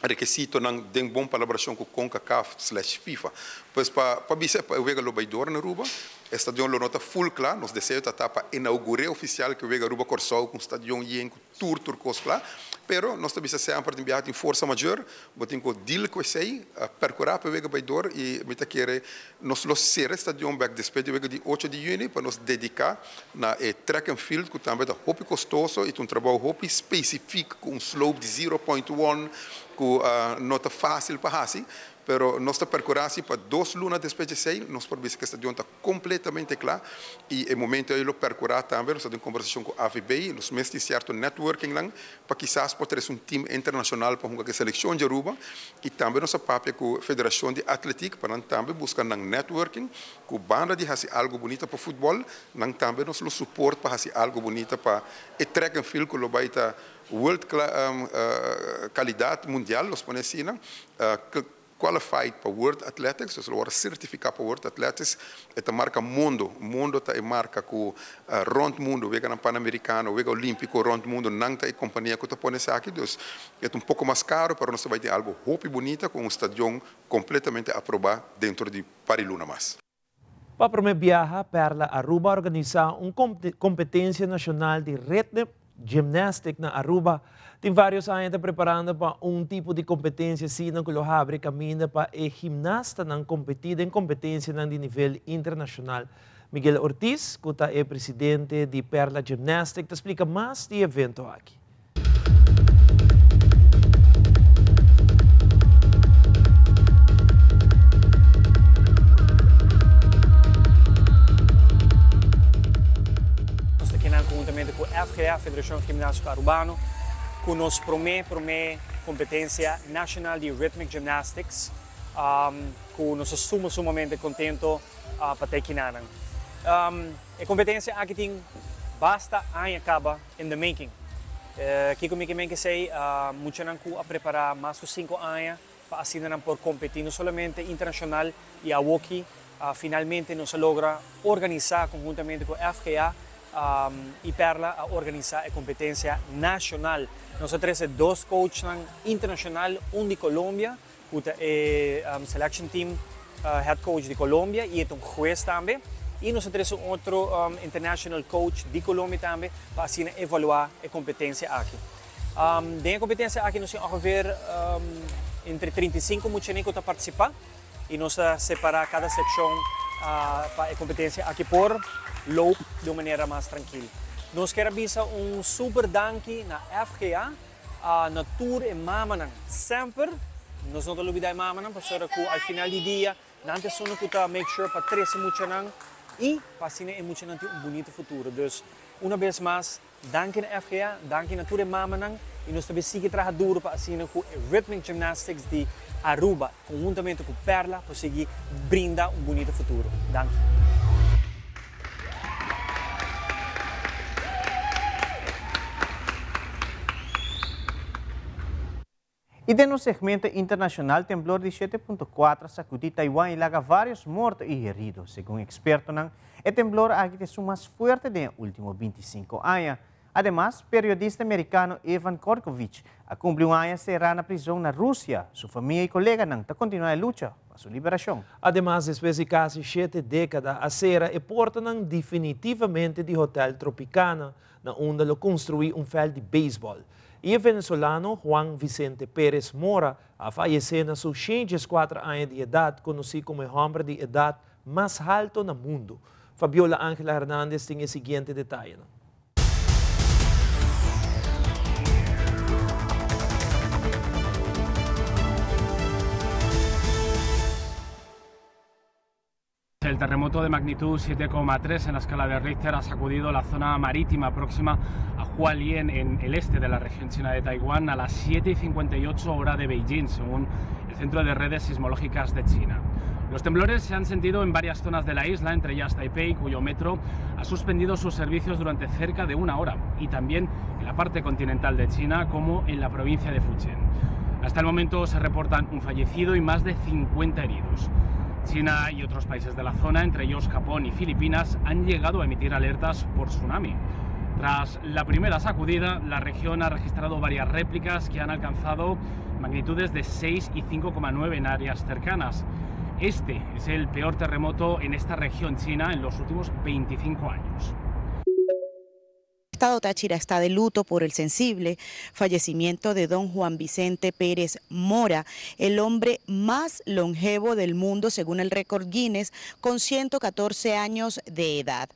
Speaker 9: rekisitonan den bon palabrashon ku Concacaf slash FIFA. Pues pa pa bisa pa e wega lo bai dor na Aruba, e stadion lo no ta full kla. Nos deseo ta ta pa inaugur'é ofisial ku e wega Aruba-Kòrsou ku un stadion yen ku tur tur kos kla. Pero nos ta bisa semper tin biaha tin forsa mayor, bo tin ku deal ku esei, perkurá pa e wega bai dor i mi ta kere nos lo sera e stadion bek despues di e wega di ocho di yüni pa nos dediká na e track and field ku tambe ta hopi kostoso i ta un trabou hopi spesifik ku un slope di zero point one ku no ta fásil pa hasi. Pero nos ta perkurá si pa dos luna despues di esei nos por bisa ku e stadion ta kompletamente kla i e momento ei lo perkurá tambe, nos ta den kombersashon ku AVB, nos mes tin sierto networkingnan pa kisas por trese un tim internashonal pa hunga ku e selekshon di Aruba i tambe nos a papia ku federashon di atletik pa nan tambe buska nan networking ku banda di hasi algu bunita pa futbòl nan tambe nos lo suport pa hasi algu bunita pa e track and field ku lo bai ta world kalidat mundial nos pone asina. Qualified pa World Athletics, dus lo wòrdu sertifiká pa World Athletics, e ta marka mundo, mundo ta e marka ku rònt mundu, weganan Panamerikano, wega Olímpiko rònt mundu, nan ta e kompania ku ta pone esaki, dus e ta un poko mas karu, pero nos ta bai tin algu hopi bunita ku un stadion kompletamente aprobá dentro di par di luna mas.
Speaker 2: Pa promé biaha Perla Aruba a organisá un kompetensia nashonal di Rhythm Gymnastic na Aruba. Tin vários aña ta preparando pa un tipo di kompetensia asina ku lo habri kaminda pa e gimnastanan kompetí den kompetensianan di nivel internashonal. Miguel Ortiz, ku ta e presidente di Perla Gymnastic, ta splika mas di e evento aki.
Speaker 10: Nos ta kinan conhuntamente cu FGA, Federacion Gimnastico Arubano, cu nos prome prome competencia nacional di Rhythmic Gymnastics, cu nos ta suma sumamente contento pa ta e kinanan. E competencia aki tin basta aña caba in the making. Kiko mi ke men kesei, muchanan ku a prepará mas ku sinku aña pa asina nan por kompetí no solamente internashonal i awoki finalmente nos a logra organisá konhuntamente ku FGA i Perla a organisá e kompetensia nashonal. Nos a trese dos coachnan internashonal, un di Colombia ku ta e selection team head coach di Colombia i e ta un hues tambe i nos a trese un otro international coach di Colombia tambe pa asina evaluá e kompetensia aki. Den e kompetensia aki nos tin ongeveer entre 35 muchanan ku ta partisipá i nos a separá kada sekshon pa e kompetensia aki por loop di un manera mas trankil. Nos kier a bisa un super danki na FGA. Na tur e mamanan. Semper nos no ta lubida e mamanan pasobra ku al final di dia nan ta esunnan ku ta make sure pa trese muchanan i pa asina e muchanan tin un bunito futuro. Dus una bes mas danki na FGA, danki na tur e mamanan i nos ta bay sigui traha duro pa asina ku e Rhythmic Gymnastics di Aruba konhuntamente ku Perla por sigui brinda un bunito futuro. Danki.
Speaker 3: I den nos segmento internashonal, temblor di shete punto kuater a sakudí Taiwan i laga vários morto i herido. Segun ekspertonan, e temblor aki ta esun mas fuerte den e último bintisinko aña. Ademas, periodista merikano Evan Korkovich a kumpli un aña será na prizon na Rusia. Su famia i koleganan ta kontinuá e lucha pa su liberashon.
Speaker 2: Ademas, despues di kasi shete dékada a sera e portanan definitivamente di Hotel Tropicana, na unda lo konstruí un vèlt di beisbòl. I e venezolano Juan Vicente Perez Mora a fayesé na su 104 aña di edat, konosí komo e hòmber di edat mas halto na mundu. Fabiola Angela Hernandez tin e siguiente detayenan.
Speaker 11: El terremoto de magnitud 7,3 en la escala de Richter ha sacudido la zona marítima próxima a Hualien, en el este de la región china de Taiwán, a las 7:58 hora de Beijing, según el Centro de Redes Sismológicas de China. Los temblores se han sentido en varias zonas de la isla, entre ellas Taipei, cuyo metro ha suspendido sus servicios durante cerca de una hora, y también en la parte continental de China, como en la provincia de Fujian. Hasta el momento se reportan un fallecido y más de 50 heridos. China y otros países de la zona, entre ellos Japón y Filipinas, han llegado a emitir alertas por tsunami. Tras la primera sacudida, la región ha registrado varias réplicas que han alcanzado magnitudes de 6 y 5,9 en áreas cercanas. Este es el peor terremoto en esta región china en los últimos 25 años.
Speaker 13: Estado Táchira está de luto por el sensible fallecimiento de don Juan Vicente Pérez Mora, el hombre más longevo del mundo según el récord Guinness, con 114 años de edad.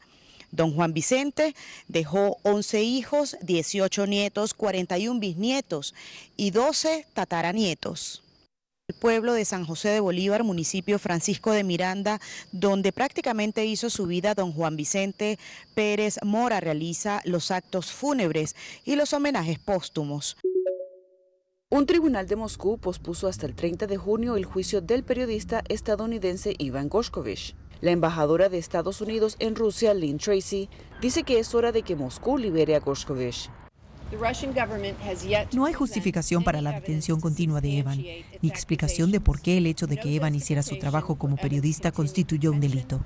Speaker 13: Don Juan Vicente dejó 11 hijos, 18 nietos, 41 bisnietos y 12 tataranietos. El pueblo de San José de Bolívar, municipio Francisco de Miranda, donde prácticamente hizo su vida don Juan Vicente Pérez Mora, realiza los actos fúnebres y los homenajes póstumos.
Speaker 14: Un tribunal de Moscú pospuso hasta el 30 de junio el juicio del periodista estadounidense Ivan Gershkovich. La embajadora de Estados Unidos en Rusia, Lynn Tracy, dice que es hora de que Moscú libere a Gershkovich.
Speaker 15: No hay justificación para la detención continua de Evan, ni explicación de por qué el hecho de que Evan hiciera su trabajo como periodista constituyó un delito.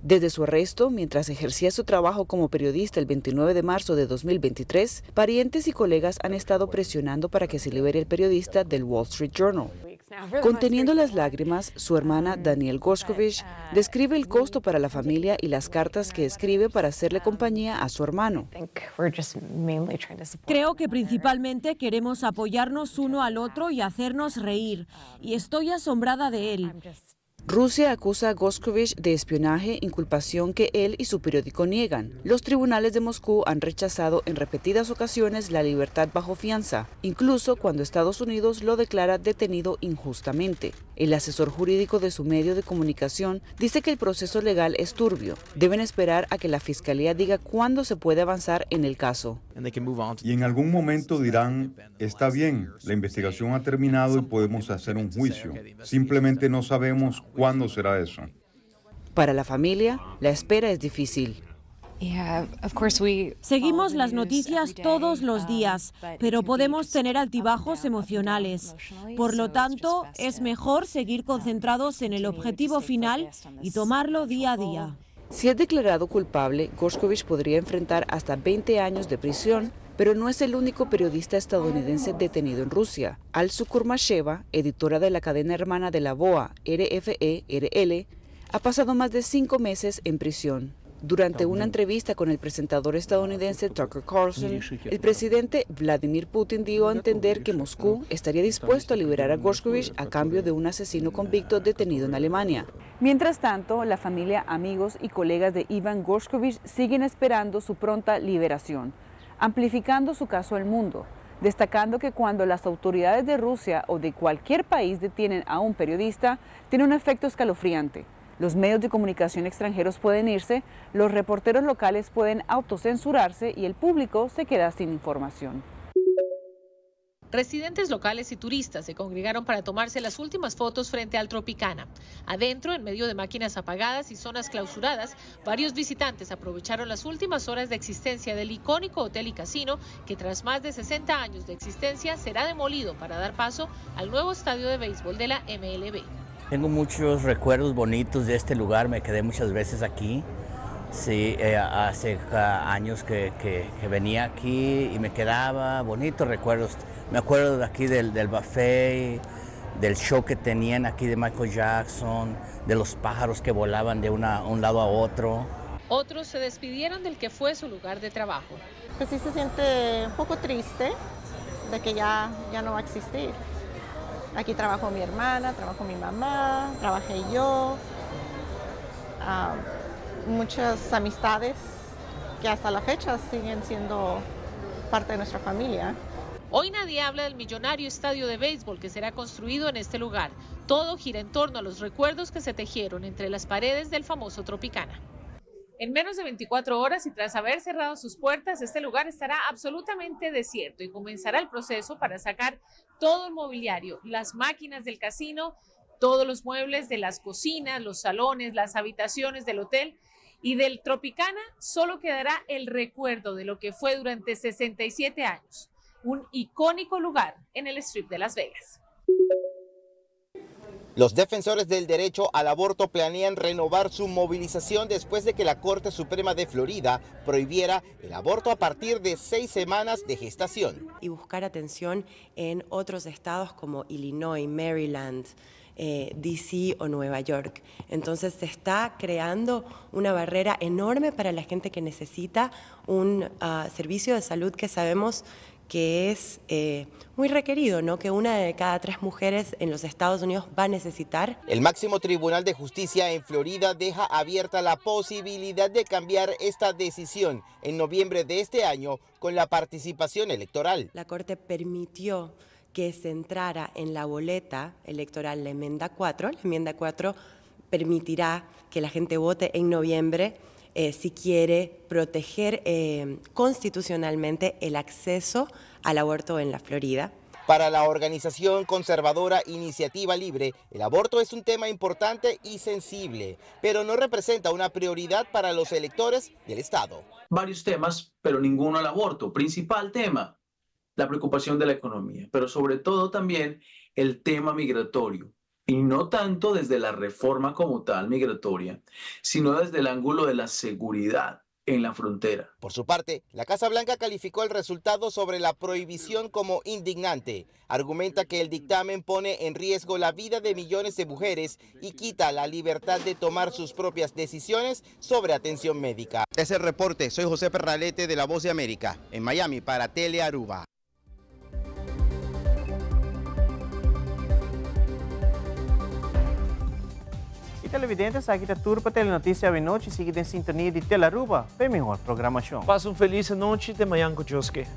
Speaker 14: Desde su arresto, mientras ejercía su trabajo como periodista el 29 de marzo de 2023, parientes y colegas han estado presionando para que se libere el periodista del Wall Street Journal. Conteniendo las lágrimas, su hermana Danielle Gershkovich describe el costo para la familia y las cartas que escribe para hacerle compañía a su hermano.
Speaker 16: Creo que principalmente queremos apoyarnos uno al otro y hacernos reír, y estoy asombrada de él.
Speaker 14: Rusia acusa a Gershkovich de espionaje, inculpación que él y su periódico niegan. Los tribunales de Moscú han rechazado en repetidas ocasiones la libertad bajo fianza, incluso cuando Estados Unidos lo declara detenido injustamente. El asesor jurídico de su medio de comunicación dice que el proceso legal es turbio. Deben esperar a que la fiscalía diga cuándo se puede avanzar en el caso.
Speaker 26: Y en algún momento dirán, está bien, la investigación ha terminado y podemos hacer un juicio. Simplemente no sabemos cuándo será eso.
Speaker 14: Para la familia, la espera es difícil.
Speaker 16: Seguimos las noticias todos los días, pero podemos tener altibajos emocionales. Por lo tanto, es mejor seguir concentrados en el objetivo final y tomarlo día a día.
Speaker 14: Si es declarado culpable, Gershkovich podría enfrentar hasta 20 años de prisión, pero no es el único periodista estadounidense detenido en Rusia. Alsu Kurmasheva, editora de la cadena hermana de la VOA, RFE-RL, ha pasado más de 5 meses en prisión. Durante una entrevista con el presentador estadounidense Tucker Carlson, el presidente Vladimir Putin dio a entender que Moscú estaría dispuesto a liberar a Gershkovich a cambio de un asesino convicto detenido en Alemania.
Speaker 27: Mientras tanto, la familia, amigos y colegas de Ivan Gershkovich siguen esperando su pronta liberación, amplificando su caso al mundo, destacando que cuando las autoridades de Rusia o de cualquier país detienen a un periodista, tiene un efecto escalofriante. Los medios de comunicación extranjeros pueden irse, los reporteros locales pueden autocensurarse y el público se queda sin información.
Speaker 17: Residentes locales y turistas se congregaron para tomarse las últimas fotos frente al Tropicana. Adentro, en medio de máquinas apagadas y zonas clausuradas, varios visitantes aprovecharon las últimas horas de existencia del icónico hotel y casino que tras más de 60 años de existencia será demolido para dar paso al nuevo estadio de béisbol de la MLB.
Speaker 18: Tengo muchos recuerdos bonitos de este lugar, me quedé muchas veces aquí. Sí, eh, hace años que, que, venía aquí y me quedaba, bonitos recuerdos. Me acuerdo de aquí del, del buffet, del show que tenían aquí de Michael Jackson, de los pájaros que volaban de una, un lado a otro.
Speaker 17: Otros se despidieron del que fue su lugar de trabajo.
Speaker 19: Pues sí se siente un poco triste de que ya, ya no va a existir. Aquí trabajó mi hermana, trabajó mi mamá, trabajé yo. Ah, muchas amistades que hasta la fecha siguen siendo parte de nuestra familia.
Speaker 17: Hoy nadie habla del millonario estadio de béisbol que será construido en este lugar. Todo gira en torno a los recuerdos que se tejieron entre las paredes del famoso Tropicana. En menos de 24 horas y tras haber cerrado sus puertas, este lugar estará absolutamente desierto y comenzará el proceso para sacar todo el mobiliario, las máquinas del casino, todos los muebles de las cocinas, los salones, las habitaciones del hotel y del Tropicana solo quedará el recuerdo de lo que fue durante 67 años, un icónico lugar en el Strip de Las Vegas.
Speaker 20: Los defensores del derecho al aborto planean renovar su movilización después de que la Corte Suprema de Florida prohibiera el aborto a partir de seis semanas de gestación.
Speaker 21: Y buscar atención en otros estados como Illinois, Maryland, eh, DC o Nueva York. Entonces se está creando una barrera enorme para la gente que necesita un ah, servicio de salud que sabemos que es eh, muy requerido, ¿no? que una de cada tres mujeres en los Estados Unidos va a necesitar.
Speaker 20: El máximo tribunal de justicia en Florida deja abierta la posibilidad de cambiar esta decisión en noviembre de este año con la participación electoral.
Speaker 21: La Corte permitió que se entrara en la boleta electoral la enmienda 4. La enmienda 4 permitirá que la gente vote en noviembre eh, si quiere proteger eh, constitucionalmente el acceso al aborto en la Florida.
Speaker 20: Para la organización conservadora Iniciativa Libre, el aborto es un tema importante y sensible, pero no representa una prioridad para los electores del Estado.
Speaker 22: Varios temas, pero ninguno al aborto. Principal tema, la preocupación de la economía, pero sobre todo también el tema migratorio. Y no tanto desde la reforma como tal migratoria, sino desde el ángulo de la seguridad en la frontera.
Speaker 20: Por su parte, la Casa Blanca calificó el resultado sobre la prohibición como indignante. Argumenta que el dictamen pone en riesgo la vida de millones de mujeres y quita la libertad de tomar sus propias decisiones sobre atención médica. Es el reporte. Soy José Perralete de La Voz de América, en Miami para Telearuba.
Speaker 3: Y televidente, esaki ta tur pa Telenoticia awe nochi. Sigui den sintonia di Telearuba pa e mihor programacion.
Speaker 2: Pasa un feliz anochi, te mañan cu Dios ke.